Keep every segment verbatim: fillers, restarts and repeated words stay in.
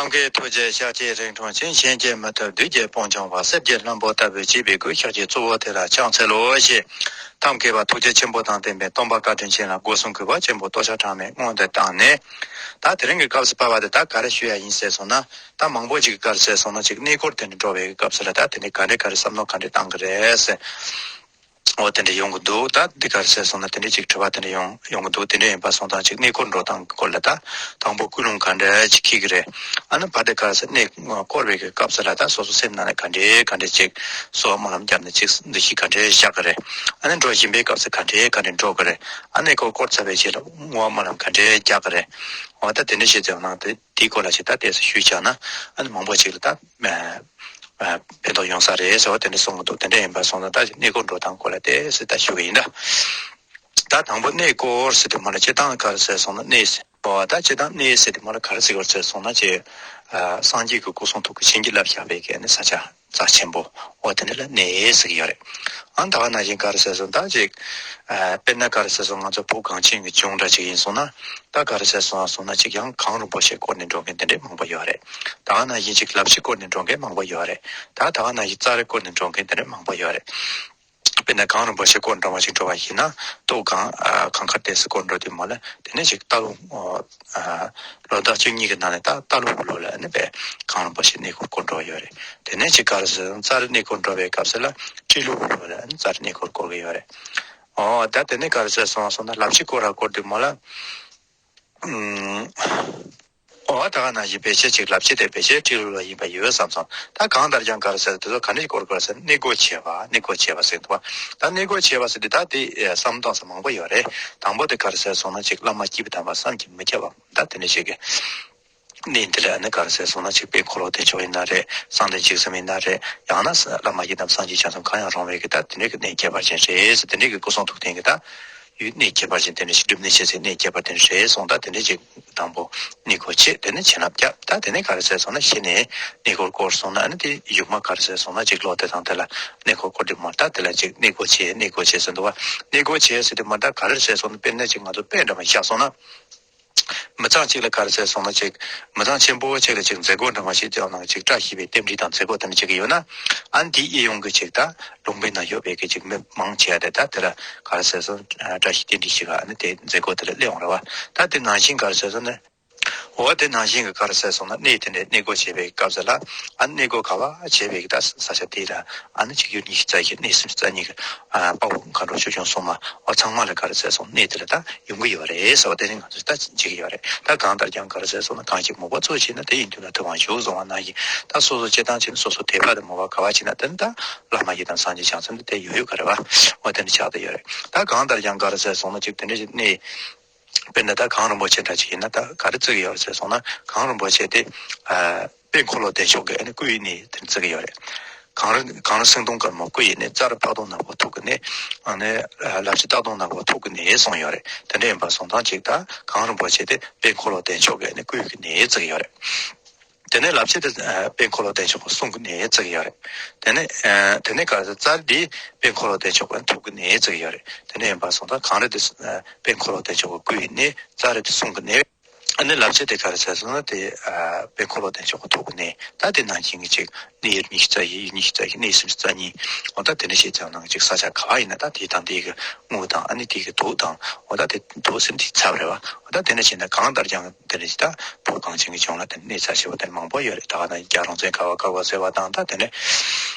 ཁོང་གི་ཐུགས་རྗེ་ཤཱཀྱའི་རིང་འཁྲུངས་ཤིང་། གཞན་གྱིས་མི་ཐུབ་བདུད་ཀྱི་དཔུང་འཇོམས་པ། གསེར་གྱི་ལྷུན་པོ་ལྟ་བུའི་བྱིས་པའི་སྐུ། ཤཱཀྱའི་གཙོ་བོ་དེ་ལ་ཕྱག་འཚལ་ལོ་ཞེས། ཐབས་མཁས་པ་ཐུགས་རྗེ་ཆེན་པོ་དང་ལྡན་པའི་སྟོན་པ་བཀའ་དྲིན་ཅན་ལ་སྒོ་གསུམ་གུས་པ་ཆེན་པོས་བསྟོད་ཕྱག་གྲངས་མེད་སྔོན་དུ་བཏང་ནས། ད་དེ་རིང་གི་སྐབས་སུ་བབས་པ་དེ་ད་ག་རེ་ཞུ་ཡ་ཡིན་ཟེར་སོང་ན། ད་མང་པོ་ཅིག་གི་ག་རེ་ཟེར་སོང་ན་ཅིག་གནས་སྐོར་དེ་འདྲ་འགྲོ་བའི་སྐབས་སུ་ལ་ད་དེ་ནས་ག་འདྲས་ག་རེ་བསམ་བློ་ག་འདྲས་བཏང་གི་རེད་ཟེར། འོ་དེ་འདྲ་ཡོང་གི་འདུག་ད་འདི་ག་རེ་ཟེར་སོང་ན་དེ་འདྲ་ཅིག་དྲི་བ་དེ་འདྲ་ཡོང་ཡོང་གི་འདུག་དེ་འདྲ་ཡིན་པ་སོང་ཙང་ཅིག་གནས་སྐོར་འགྲོ་སྟངས་ཀྱི་སྐོར་ལ་ད་དང་པོ་ཀུན་སློང་ག་འདྲ་ཅིག་འཁྱེར་གི་རེད། ཨ་ནི་ཕར་དེ་ག་རེ་ཟེར་གནས་སྐོར་བའི་གི་སྐབས་སུ་ལ་ད་སོ་སོ་སེམས་ནང་ལ་ག་འདྲས་ག་འདྲས་ཅིག་གསོལ་བ་སྨོན་ལམ་བརྒྱབ་ནས་ཅིག་འདུ་ཤེས་ག་འདྲས་བཞག་གི་རེད། ཨ་ནི་འགྲོ་བཞིན་པའི་སྐབས་སུ་ག་འདྲས་ག་འདྲས་འགྲོ་གི་རེད། ཨ་གནས་སྐོར་སྐོར་ཚར་བའི་རྗེས་ལ་བསྔོ་བ་སྨོན་ལམ་ག་འདྲས་རྒྱག་གི་རེད། འོ་ད་དེ་འདྲ་བྱས་ཙང་ནང་དེ་དེའི་སྐོར་ལ་ཞིག་ད་ཏོག་ཙམ་ཞུས་བཞག་ན་ཨ་ནི་མང་པོ་ཅིག་ལ་ད་ཕན་ཐོགས་ཡོང་ས་རེད་ཟེར་བ་དེ་འདྲ་གསུང་གི་འདུག་དེ་འདྲ་ཡིན་པ་སོང་ན་ད་གནས་སྐོར་འགྲོ་སྟངས་སྐོར་ལ་ཏོག་ཙམ་ད་ཞུ་གི་ཡིན་ད། ད་དང་པོ་གནས་སྐོར་ཟེར་དུས་མ་ལ་སྤྱིར་བཏང་ག་རེ་ཟེར་སོང་ན་གནས་ཟེར་བ་ད་སྤྱིར་བཏང་གནས་ཟེར་དུས་མ་ལ་ག་རེ་ཟེར་གི་རེད་ཟེར་སོང་ན་ཅེས་སངས་རྒྱས་ཀྱི་སྐུ་གསུང་ཐུགས་ཀྱི་བྱིན་གྱིས་བརླབས་བཞག་པའི་གི་ནི་ས་ཆ་རྩ་ཆེན་པོ་འོ་དེ་འདྲ་ལ་གནས་ཟེར་གི་ཡོད་རེད། ཨ་ད་ག་ནང་བཞིན་ག་རེ་ཟེར་སོང་ད་ཅིག་དཔེར་ན་ག་རེ་ཟེར་སོང་ང་ཚོ་བོད་གངས་ཅན་གྱི་ལྗོངས་འདྲ་ཅིག་ཡིན་སོང་ན། ད་ག་རེ་ཟེར་སོང་སོང་ན་ཅིག་ཡང་གངས་རིན་པོ་ཆེ་བསྐོར་ནས་འགྲོ་མཁན་དེ་འདྲས་མང་པོ་ཡོད་རེད། ད་ག་ནང་བཞིན་ཅིག་ལབ་ཕྱི་བསྐོར་ནས་འགྲོ་མཁན་མང་པོ་ཡོད་རེད། ད་ད་ག་ནང་བཞིན་རྩྭ་རི་བསྐོར་ནས་འགྲོ་མཁན་དེ་འདྲས་མང་པོ་ཡོད་རེད། དཔེར་ན་གངས་རིན་པོ་ཆེ་བསྐོར་འགྲོ་བ་ཞིག་འགྲོ་བ་ཡིན་ན་ལྟོ་གངས་གངས་དཀར་ཏོག་ཙམ་བསྐོར་འགྲོ་དུས་མ་ལ་དེ་ནས་ཅིག་རྟ་ལོ་ལོ་ཟླ་བཅུ་གཉིས་ཀྱི་ནང་ནས་ད་རྟ་ལོ་ལོ་ལ་ནི་པས་གངས་རིན་པོ་ཆེ་གནས་སྐོར་བསྐོར་འགྲོ་བ་ཡོད་རེད། དེ་ནས་ཅིག་ག་རེ་ཟེར་རྩྭ་རི་གནས་སྐོར་འགྲོ་བའི་སྐབས་སུ་ལ་སྤྲེལ་ལོ་ལོ་ལ་ནི་རྩྭ་རི་གནས་སྐོར་བསྐོར་གི་ཡོད་རེད། ཨོ་ད་དེ་ནས་ག་རེ་ཟེར་སོང་སོང་ན་ལབ་ཕྱི་བསྐོར་ར་བསྐོར་དུས་མ་ལ། ཨོ་ད་ག་ནང་བཞིན་བེད་སྤྱད་ཅིག་ལབ་ཕྱི་དེ་བེད་སྤྱད་སྤྲེལ་ལོ་ལ་ཡིན་པ་ཡོད་བསམ་སོང་། ད་གང་ལྟར་ཀྱང་ག་རེ་ཟེར་དེ་ཚོ་ག་ནས་བསྐོར་དགོས་ཟེར་གནས་སྒོ་ཕྱེ་བ་གནས་སྒོ་ཕྱེ་བ་ཟེར་འདུག་བ། ད་གནས་སྒོ་ཕྱེ་བ་ཟེར་དུས་ད་དེ་བསམ་སྟངས་སུ་མང་པོ་ཡོད་རེད། དང་པོ་དེ་ག་རེ་ཟེར་སོང་ན་ཅིག་བླ་མ་སྐྱིད་པ་དམ་པ་བསམ་གྱིས་མི་ཁྱབ་པ་ད་དེ་འདྲ་ཞིག་གི་གནས་འདི་ལ་ནི་ག་རེ་ཟེར་སོང་ན་ཅིག་དཔལ་འཁོར་ལོ་བདེ་མཆོག་ཡིན་ན་རེད། གསང་བདེ་འཇིགས་གསུམ་ཡིན་ན་རེད། ཡང་ན་བླ་མ་ཡི་དམ་སངས་རྒྱས་བྱང་སེམས་གང་ཡང་རུང་བའི་གི་ད་དེ་འདྲའི་གི་གནས་ཁྱད་པར་ཅན་རེད་ཟེར་དེ་འདྲའི་གི་སྐུ་གསུང་ཐུགས་རྟེན་གི་ད་ཡུལ་གནས་ཁྱད་པར་ཅན་དེ་འདྲ་ཞིག་སྒྲུབ་གནས་བྱེད་སའི་གནས་ཁྱད་པར་ཅན་རེད་སོང་། ད་དེ་འདྲའི་ཅིག་དང་པོ་གནས་སྒོ་ཕྱེ་དེ་ནས་བྱིན་རླབས་བརྒྱབ། ད་དེ་ནས་ག་རེ་ཟེར་སོང་ན་གཞི་ནས་གནས་སྐོར་བསྐོར་སོང་ན་ཨ་ནི་དེ་ཡུག་མ་ག་རེ་ཟེར་སོང་ན་ཅིག་ལོ་དེ་དང་དེ་ལ་གནས་སྐོར་བསྐོར་དུས་མ་ད་དེ་ལ་ཅིག་གནས་སྒོ་ཕྱེ་གནས་སྒོ་ཕྱེ་ཟེར་འདུག་བ། གནས་སྒོ་ཕྱེ་ཟེར་དུས་མ་ད་ག་རེ་ཟེར་སོང་ན་དཔེར་ན་ཅིག་ང་ཚོ་དཔེ་འདྲ་མ་བཞག་སོང་ན། མི་ཚང་གཅིག་ལ་ག་རེ་ཟེར་སོང་ན་ཅིག་མི་ཚང་ཆེན་པོ་གཅིག་ལ་ཅིག་མཛད་སྒོ་འདྲ་མ་ཞིག་བཙལ་ནང་ཅིག་བཀྲ་ཤིས་པའི་རྟེན་འབྲེལ་དང་མཛད་སྒོ་དེ་འདྲ་ཅིག་ཡོད་ན། ཨ་ནི་དེའི་གཡས་གཡོན་གྱི་ཅིག་ད་ལུང་པའི་ནང་ཡོད་པའི་གི་ཅིག་མི་མང་ཆེ་བ་དེ་ད་དེ་ལ་ག་རེ་ཟེར་སོང་བཀྲ་ཤིས་རྟེན་འབྲེལ་ཞིག་ཨ་ནི་དེ་མཛད་སྒོ་དེ་ལ་སླེབས་འོང་ར་བ། ད་དེ་ནང་བཞིན་ག་རེ་ཟེར་སོང་ན། འོ་དེ་ནང་བཞིན་གྱི་ག་རེ་ཟེར་སོང་ན་གནས་དེ་འདྲའི་གནས་སྒོ་ཕྱེ་བའི་སྐབས་སུ་ལ་ཨ་ནི་གནས་སྒོ་ག་བ་ཕྱེ་བའི་གི་ད་ས་ཆ་དེ་ལ་ཨ་ནི་ཅིག་ཡུལ་ཉི་ཤུ་རྩ་བཞི་གནས་སུམ་ཅུ་རྩ་གཉིས་ཀྱི་ཨ་དཔའ་བོ་མཁའ་འགྲོ་ཆོས་སྐྱོང་སྲུང་མ་འོ་ཚང་མ་ལ་ག་རེ་ཟེར་སོང་གནས་དེ་ལ་ད་ཡོང་གི་ཡོད་རེད་ཟེར་བ་དེ་ནི་ང་ཚོས་ད་བྱེད་ཀྱི་ཡོད་རེད། ད་གང་ལྟར་ཀྱང་ག་རེ་ཟེར་སོང་ན་གང་ཞིག་མོས་པ་གཙོ་བྱས་ན་དེ་ཡི་མདུན་ལ་ཐུབ་དབང་ཞུ་གསུངས་པ་ནང་བཞིན་ད་སོ་སོ་སྤྱིར་བཏང་བྱས་ན་སོ་སོ་དད་པ་དང་མོས་པ་ག་བ་བྱས་ན་དེ་ནི་ད་བླ་མ་ཡི་དམ་སངས་རྒྱས་བྱང་སེམས་དེ་དེ་ཡོད་ཡོད་ག་རེ་བ་འོ་དེ་ནི་ཆགས་བསྡད་ཡོད་རེད། ད་གང་ལྟར་ཀྱང་ག་རེ་ཟེར་སོང་ན་ཅིག་དེ་འདྲ་ཞིག་གནས། དཔེར་ན་ད་གངས་རིན་པོ་ཆེ་འདྲ་ཅིག་ཡིན་ན་ད་ག་རེ་བརྩི་གི་ཡོད་རེད་ཟེར་སོང་ན་གངས་རིན་པོ་ཆེ་དེ་ཨ་དཔལ་འཁོར་ལོ་བདེ་མཆོག་གི་ཨ་ནི་སྐུ་ཡི་གནས་དེ་བརྩི་གི་ཡོད་རེད། གངས་རི་གངས་རི་སེང་གདོང་དཀར་མོ་སྐུ་ཡི་གནས། རྩྭ་རི་ཕག་གདོང་ནག་པོ་ཐུགས་ཀྱི་གནས། ཨ་ནི་ལབ་ཕྱི་སྟག་གདོང་ནག་པོ་ཐུགས་ཀྱི་གནས་གསུངས་ཡོད་རེད། དེ་འདྲ་ཡིན་པ་སོང་ཙང་ཅིག་ད་གངས་རིན་པོ་ཆེ་དེ་དཔལ་འཁོར་ལོ་བདེ་མཆོག་གི་ཨ་ནི་སྐུ་ཡི་གནས་བརྩི་གི་ཡོད་རེད། དེ་ནས་ལབ་ཕྱི་དེ་དཔལ་འཁོར་ལོ་བདེ་མཆོག་གི་གསུང་གི་གནས་བརྩི་གི་ཡོད་རེད། དེ་ནས་དེ་ནས་ག་རེ་རྩྭ་རི་དེ་དཔལ་འཁོར་ལོ་བདེ་མཆོག་གི་ཐུགས་ཀྱི་གནས་བརྩི་གི་ཡོད་རེད། དེ་འདྲ་ཡིན་པ་སོང་ཙང་གངས་རི་དེ་དཔལ་འཁོར་ལོ་བདེ་མཆོག་གི་སྐུ་ཡི་གནས། རྩྭ་རི་དེ་གསུང་གི་གནས། ཨ་ནི་ལབ་ཕྱི་དེ་ག་རེ་ཟེར་སོང་ན་དེ་ཨ་དཔལ་འཁོར་ལོ་བདེ་མཆོག་གི་ཐུགས་ཀྱི་གནས། ད་དེ་ནང་བཞིན་གྱི་ཅིག་གནས་ཡུལ་ཉི་ཤུ་རྩ་བཞི་ཡུལ་ཉི་ཤུ་རྩ་བཞི་གནས་སུམ་ཅུ་རྩ་གཉིས། འོ་ད་དེ་འདྲ་ཞིག་ཙམ་ནང་ཅིག་ས་ཆ་ག་བ་ཡིན་ན་ད་དེ་དང་དེ་གི་དངོས་དང་ཨ་ནི་དེ་གི་དུག་དང་འོ་ད་དེ་དུག་ཟེར་དེ་ཚབ་རེད་བ། འོ་ད་དེ་འདྲ་ཞིག་ན་གང་ལྟར་ཀྱང་དེ་འདྲ་ཞིག་ད་བོད་གངས་ཅན་གྱི་ལྗོངས་ལ་དེ་གནས་རྩ་ཆེ་བ་དེ་མང་པོ་ཡོད་རེད། ད་ག་ན་རྒྱལ་རོང་བཙན་ཁ་བ་ཁ་བ་ཟེར་བ་དང་ད་དེ་འདྲ།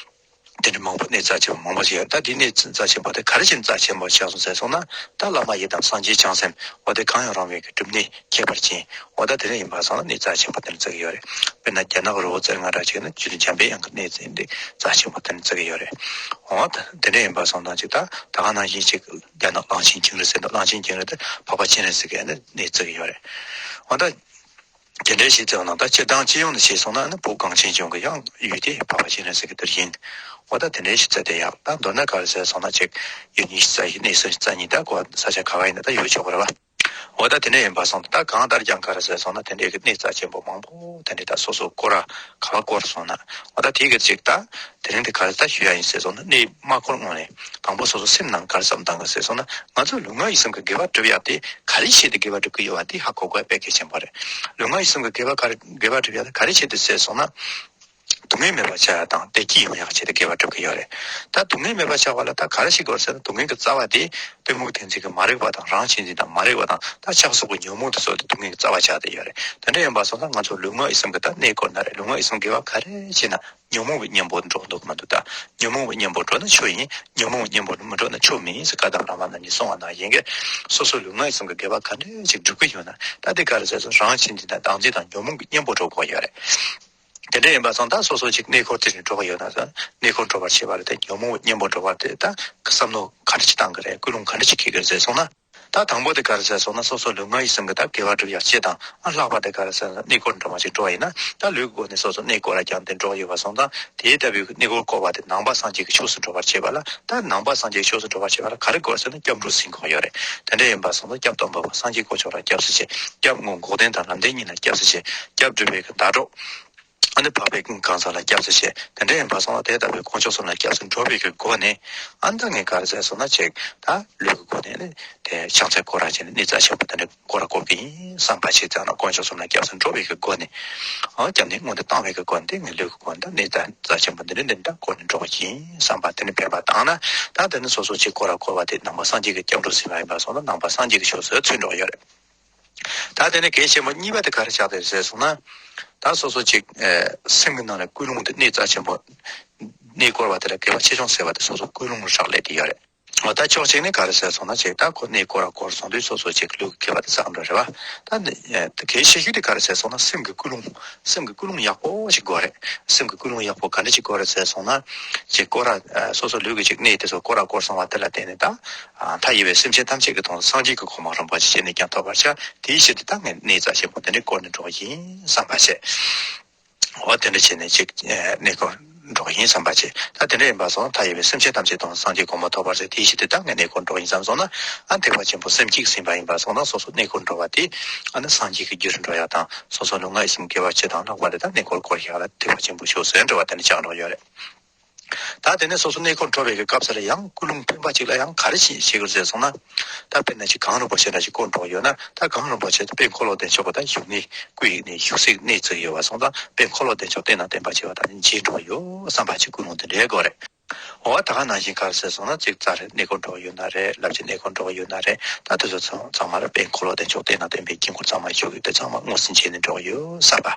དེ་འདྲ་མང་པོ་གནས་རྩ་ཆེན་པོ་མང་པོ་ཞིག་ཡོད། ད་དེ་གནས་རྩ་ཆེན་པོ་དེ་ག་རེ་བྱས་ནས་རྩ་ཆེན་པོ་ཆགས་སོང་ཟེར་སོང་ན་ད་བླ་མ་ཡི་དམ་སངས་རྒྱས་བྱང་སེམས་འོ་དེ་གང་ཡང་རུང་བའི་གི་སྒྲུབ་གནས་ཁྱད་པར་ཅན་འོ་ད་དེ་འདྲ་ཡིན་པ་སོང་ན་གནས་རྩ་ཆེན་པོ་དེ་འདྲ་བརྩི་གི་ཡོད་རེད། དཔེར་ན་རྒྱ་ནག་རི་བོ་རྩེ་ལྔ་འདྲ་ཅིག་ན་རྒྱུད་འཇམ་པའི་དབྱངས་ཀྱི་གནས་ཚུལ་འདི་རྩ་ཆེན་པོ་དེ་འདྲ་བརྩི་གི་ཡོད་རེད། འོ་ད་དེ་འདྲ་ཡིན་པ་སོང་ཙང་ཅིག་ད་ད་ག་ནང་བཞིན་ཅིག་རྒྱ་ནག་གླང་ཆེན་ཅིང་རི་ཟེར་འདུག་གླང་ཆེན་ཅིང་རི་དེ་འཕགས་པ་སྤྱན་རས་གཟིགས་ཀྱི་གནས་བརྩི་གི་ཡོད་རེད། འོ་ད། དེ་འདྲའི་ཞིག་བརྩིས་པ་ན་ད་སྤྱིར་བཏང་སྤྱི་ཡོངས་ནས་བྱས་སོང་ན་ནི་བོད་གངས་ཅན་ལྗོངས་ཀྱི་ཡང་ཡུལ་དེ་འཕགས་པ་སྤྱན་རས་གཟིགས་ཀྱི་དེར་ཡིན། འོ་ད་དེ་འདྲའི་ཞིག་བརྩི་དེ་ཡག་ད་མདོར་ན་ག་རེ་ཟེར་སོང་ན་ཅིག་ཡུལ་ཉི་ཤུ་རྩ་བཞི་གནས་སུམ་ཅུ་རྩ་གཉིས་ད་གོ་ས་ཆ་ག་བ་ཡིན་ན་ད་ཡོད་ཆོག་གི་རེད་བ། འོ་ད་དེ་འདྲ་ཡིན་པ་སོང་ཙང་ད་གང་ལྟར་ཀྱང་ག་རེ་ཟེར་སོང་ན་དེ་འདྲའི་གི་གནས་རྩ་ཆེན་པོ་མང་པོ་དེ་འདྲའི་ད་སོ་སོ་སྐོར་ར་ག་བ་སྐོར་སོང་ན་འོ་ད་དེའི་གི་ཅིག་ད་དེ་རིང་དེ་ག་རེ་ད་ཞུ་ཡ་ཡིན་ཟེར་སོང་ན་གནས་མ་འཁོར་སྔོན་ནས་དང་པོ་སོ་སོ་སེམས་ནང་ག་རེ་བསམ་བཏང་གི་ཟེར་སོང་ན་ང་ཚོ་ལུས་ངག་ཡིད་གསུམ་གི་དགེ་བ་སྒྲུབ་ཡ་དེ་ག་རེ་བྱས་ཏེ་དགེ་བ་སྒྲུབ་གི་ཡོད་པ་དེ་ཧ་གོ་དགོས་དཔེ་གལ་ཆེན་པོ་རེད། ལུས་ངག་ཡིད་གསུམ་གི་དགེ་བ་ག་རེ་སྒྲུབ་ཡ་དེ་ག་རེ་བྱས་ཏེ་ཟེར་སོང་ན། སྡུག་བསྔལ་མེད་པར་བྱ་ཡ་དང་བདེ་སྐྱིད་ཡོང་ཡག་ཆེད་དུ་དགེ་བ་སྒྲུབ་ཀྱི་ཡོད་རེད། ད་སྡུག་བསྔལ་མེད་པར་བྱ་བ་ལ་ད་ག་རེ་ཞིག་དགོས་ཟེར་ན་སྡུག་བསྔལ་གྱི་རྩ་བ་དེ་གཏི་མུག་དེ་འཛིན་གྱི་མ་རིག་པ་དང་རང་གཅེས་འཛིན་དང་མ་རིག་པ་དང་ད་ཆགས་སོགས་ཀྱི་ཉོན་མོངས་དེ་ཚོ་དེ་སྡུག་བསྔལ་གྱི་རྩ་བ་ཆགས་བསྡད་ཡོད་རེད། དེ་འདྲ་ཡིན་པ་སོང་ཙང་ང་ཚོ་ལུས་ངག་ཡིད་གསུམ་གྱི་ད་གནས་སྐོར་ན་རེད། ལུས་ངག་ཡིད་གསུམ་དགེ་བ་ག་རེ་བྱས་ན་ཉོན་མོངས་པའི་གཉེན་པོ་འགྲོ་འདུག་མ་འདུག་ད་ཉོན་མོངས་པའི་གཉེན་པོ་འགྲོ་ན་ཆོས་ཡིན། ཉོན་མོངས་པའི་གཉེན་པོ་མི་འགྲོ་ན་ཆོས་མིན་ཟེར་བཀའ་གདམས་རྣམ་པ་རྣམས་ཀྱིས་གསུངས་པ་ནང་བཞིན་གྱི་སོ་སོ་ལུས་ངག་ཡིད་གསུམ་གྱི་དགེ་བ་ག་འདྲ་ཞིག་སྒྲུབ་ཀྱི་ཡོད་ན་ད་དེ་ག་རེ་ཟེར་སོང་རང་གཅེས་འཛིན་དང་བདག་འཛིན་དང་ཉོན་མོངས་ཀྱི་གཉེན་པོ་འགྲོ་དགོས་ཡོད་རེད། དེ་འདྲ་ཡིན་པ་སོང་ད་སོ་སོ་ཅིག་གནས་སྐོར་དེ་ནས་འགྲོ་གི་ཡོད་ན་ཟེར། གནས་སྐོར་འགྲོ་བར་བྱེད་པ་ལ་དེ་ཉོན་མོངས་གཉེན་པོ་འགྲོ་བར་དེ་ད་བསམ་བློ་ག་འདྲ་ཅིག་བཏང་གི་རེད། ཀུན་སློང་ག་འདྲ་ཅིག་འཁྱེར་གི་རེད་ཟེར་སོང་ན། ད་དང་པོ་དེ་ག་རེ་ཟེར་སོང་ན་སོ་སོ་ལུས་ངག་ཡིད་གསུམ་གྱི་ད་དགེ་བ་སྒྲུབ་ཡག་ཆེད་དང་ཨ་ལྷག་པ་དེ་ག་རེ་ཟེར་ན་གནས་སྐོར་འགྲོ་བ་ཅིག་འགྲོ་བ་ཡིན་ན་ད་ལུས་ཀྱི་སྒོ་ནས་སོ་སོ་གནས་སྐོར་ར་ཀྱང་དེ་འགྲོ་ཡོད་པ་སོང་ཙང་དེའི་ལྟ་བུའི་གནས་སྐོར་བསྐོར་བ་དེ་ནང་པ་སངས་རྒྱས་ཀྱི་ཕྱོགས་སུ་འགྲོ་བར་བྱེད་པ་ལ་ད་ནང་པ་སངས་རྒྱས་ཀྱི་ཕྱོགས་སུ་འགྲོ་བར་བྱེད་པ་ལ་ག་རེ་དགོས་ཟེར་ན་སྐྱབས་འགྲོ་ཟིན་དགོས་ཡོད་རེད། དེ་འདྲ་ཡིན་པ་སོང་ཙང་སྐྱབས་སྟོན་པ་སངས་རྒྱས་དཀོན་མཆོག་ལ་སྐྱབས་སུ་མཆི། སྐྱབས་དངོས་འགོག་བདེན་དང་ལམ་བདེན་གཉིས་ལ་སྐྱབས་སུ་མཆི། སྐྱབས་སྒྲུབ་པའི་གི་ཟླ་གྲོགས། ཨ་ནི་འཕགས་པའི་གང་ཟག་ལ་སྐྱབས་སུ་མཆི། དེ་འདྲ་ཡིན་པ་སོང་ན་དེ་ལྟ་བུའི་དཀོན་མཆོག་གསུམ་ལ་སྐྱབས་སུ་འགྲོ་བའི་གི་སྒོ་ནས་ཨ་ནི་ད་ངས་ག་རེ་ཟེར་སོང་ན་ཅིག་ད་ལུས་ཀྱི་སྒོ་ནས་ནི་དེ་ཕྱག་འཚལ་སྐོར་ར་བྱས་ནས་གནས་རྩ་ཆེན་པོ་དེ་འདྲ་སྐོར་ར་སྐོར་གྱི་ཡིན་བསམ་པ་ཞིག་བྱས་ན་དཀོན་མཆོག་གསུམ་ལ་སྐྱབས་སུ་འགྲོ་བའི་གི་སྒོ་ནས་ཨ་སྐྱབས་གནས་སྔོན་དུ་བཏང་བའི་གི་སྒོ་ནས་དེ་ངས་ལུས་ཀྱི་སྒོ་ནས་ད་གནས་རྩ་ཆེན་པོ་འདི་འདྲ་འདི་འདྲ་སྐོར་ནས་འགྲོ་གི་ཡིན་བསམ་པ་དེ་ནི་འབད་པ་བཏང་ན་ད་དེ་ནི་སོ་སོ་ཅིག་སྐོར་ར་སྐོར་བ་དེ་ནང་པ་སངས་རྒྱས་ཀྱི་སྐྱབས་འགྲོ་ཟིན་པ་ཡིན་པ་སོང་ན་ནང་པ་སངས་རྒྱས་ཀྱི་ཕྱོགས་སུ་ཚུར་འགྲོ་གི་ཡོད་རེད། ད་དེ་ནས་གལ་ཆེན་པོ་གཉིས་པ་དེ་ག་རེ་ཆགས་བསྡད་ཟེར་སོང་ན། ད་སོ་སོ་ཅིག་ཨེ་སེམས་ཀྱི་ནང་ལ་ཀུན་སློང་དེ་གནས་རྩ་ཆེན་པོ། གནས་སྐོར་བ་དེ་ལ་དགེ་བ་ཆེ་ཆུང་ཟེར་བ་དེ་སོ་སོ་ཀུན་སློང་རག་ལས་དེ་ཡོད་རེད། འོ་ད་ཕྱོགས་གཅིག་ནས་ག་རེ་ཟེར་སོང་ན་ཅིག་ད་ཁོ་གནས་སྐོར་བ་སྐོར་སོང་དུས་སོ་སོ་ཅིག་ལུས་ཀྱི་དགེ་བ་དེ་བསགས་འགྲོ་རེད་བ། ད་འདི་ཨེ་ད་གལ་ཆེ་ཤོས་དེ་ག་རེ་ཟེར་སོང་ན་སེམས་ཀྱི་ཀུན་སློང་། སེམས་ཀྱི་ཀུན་སློང་ཡག་པོ་ཞིག་དགོས་རེད། སེམས་ཀྱི་ཀུན་སློང་ཡག་པོ་ག་འདྲ་ཅིག་དགོས་རེད་ཟེར་སོང་ན། ཅིག་སྐོར་ར་ཨ་སོ་སོ་ལུས་ཀྱི་ཅིག་གནས་དེ་ཚོ་སྐོར་ར་སྐོར་སོང་བ་དེ་ལ་བརྟེན་ནས་ད། ཨ་མཐའ་ཡས་པའི་སེམས་ཅན་ཐམས་ཅད་ཀྱི་དོན་སངས་རྒྱས་ཀྱི་གོ་འཕང་རིན་པོ་ཆེ་ཅི་ནས་ཀྱང་ཐོབ་པར་བྱ། དེའི་ཕྱིར་དུ་ད་ངས་གནས་རྩ་ཆེན་པོ་འདི་འདྲའི་སྐོར་ནས་འགྲོ་བ་ཡིན་བསམ་པ་བྱས། འོ་དེ་འདྲ་བྱས་ནས་ཅིག་ཨ་གནས་སྐོར་འགྲོ་བ་ཡིན་བསམ་པ་བྱས། ད་དེ་འདྲ་ཡིན་པ་སོང་ན་མཐའ་ཡས་པའི་སེམས་ཅན་ཐམས་ཅད་དོན་སངས་རྒྱས་གོ་འཕང་ཐོབ་པར་བྱ། དེའི་ཕྱིར་དུ་ད་ངས་གནས་སྐོར་འགྲོ་བ་ཡིན་བསམ་སོང་ན། ཨ་ཐེག་པ་ཆེན་པོ་སེམས་བསྐྱེད་ཟིན་པ་ཡིན་པ་སོང་ན་སོ་སོ་གནས་སྐོར་འགྲོ་བ་དེ་ཨ་ནི་སངས་རྒྱས་ཀྱི་རྒྱུར་འགྲོ་ཡག་དང་སོ་སོ་ལུས་ངག་ཡིད་གསུམ་དགེ་བ་སྤྱི་དང་ལྷག་པ་དེ་ད་གནས་སྐོར་སྐོར་ཡག་ལ་ཐེག་པ་ཆེན་པོའི་ཕྱོགས་སུ་འགྲོ་བ་དེ་ནི་ཆགས་འགྲོ་ཡོད་རེད། ད་དེ་ནས་སོ་སོ་གནས་སྐོར་འགྲོ་བའི་གི་སྐབས་སུ་ལ་ཡང་ཀུན་སློང་སྤེན་པ་གཅིག་ལ་ཡང་ག་རེ་བྱེད་བྱེད་དགོས་ཟེར་སོང་ན། ད་དཔེར་ན་ཅིག་གངས་རིན་པོ་ཆེ་འདྲ་ཞིག་སྐོར་འགྲོ་ཡོད་ན་ད་གངས་རིན་པོ་ཆེ་དེ་དཔལ་འཁོར་ལོ་བདེ་མཆོག་གི་ད་བཞུགས་གནས་སྐུ་ཡི་གནས་བཞུགས་སའི་གནས་བརྩིགས་ཡོད་པ་སོང་ཙང་དཔལ་འཁོར་ལོ་བདེ་མཆོག་བསྟན་དང་བསྟན་པ་བྱེ་བ་དང་ནི་མཇལ་འགྲོ་ཡོད་བསམ་པ་ཅིག་ཀུན་སློང་དེ་འདྲའི་དགོས་རེད། འོ་ད་ག་ནང་བཞིན་ག་རེ་ཟེར་སོང་ན་ཅིག་རྩ་རེ་གནས་སྐོར་འགྲོ་ཡོད་ན་རེད། ལབ་ཀྱི་གནས་སྐོར་འགྲོ་ཡོད་ན་རེད། ད་དེ་ཚོ་ཚང་ཚང་མ་ལ་དཔལ་འཁོར་ལོ་བདེ་མཆོག་བསྟན་དང་བསྟན་པའི་དཀྱིལ་འཁོར་གཙང་མ་བཞུགས་ཡོད་དེ་ཚང་མ་དངོས་སུ་མཇལ་ནས་འགྲོ་ཡོད་བསམ་པ།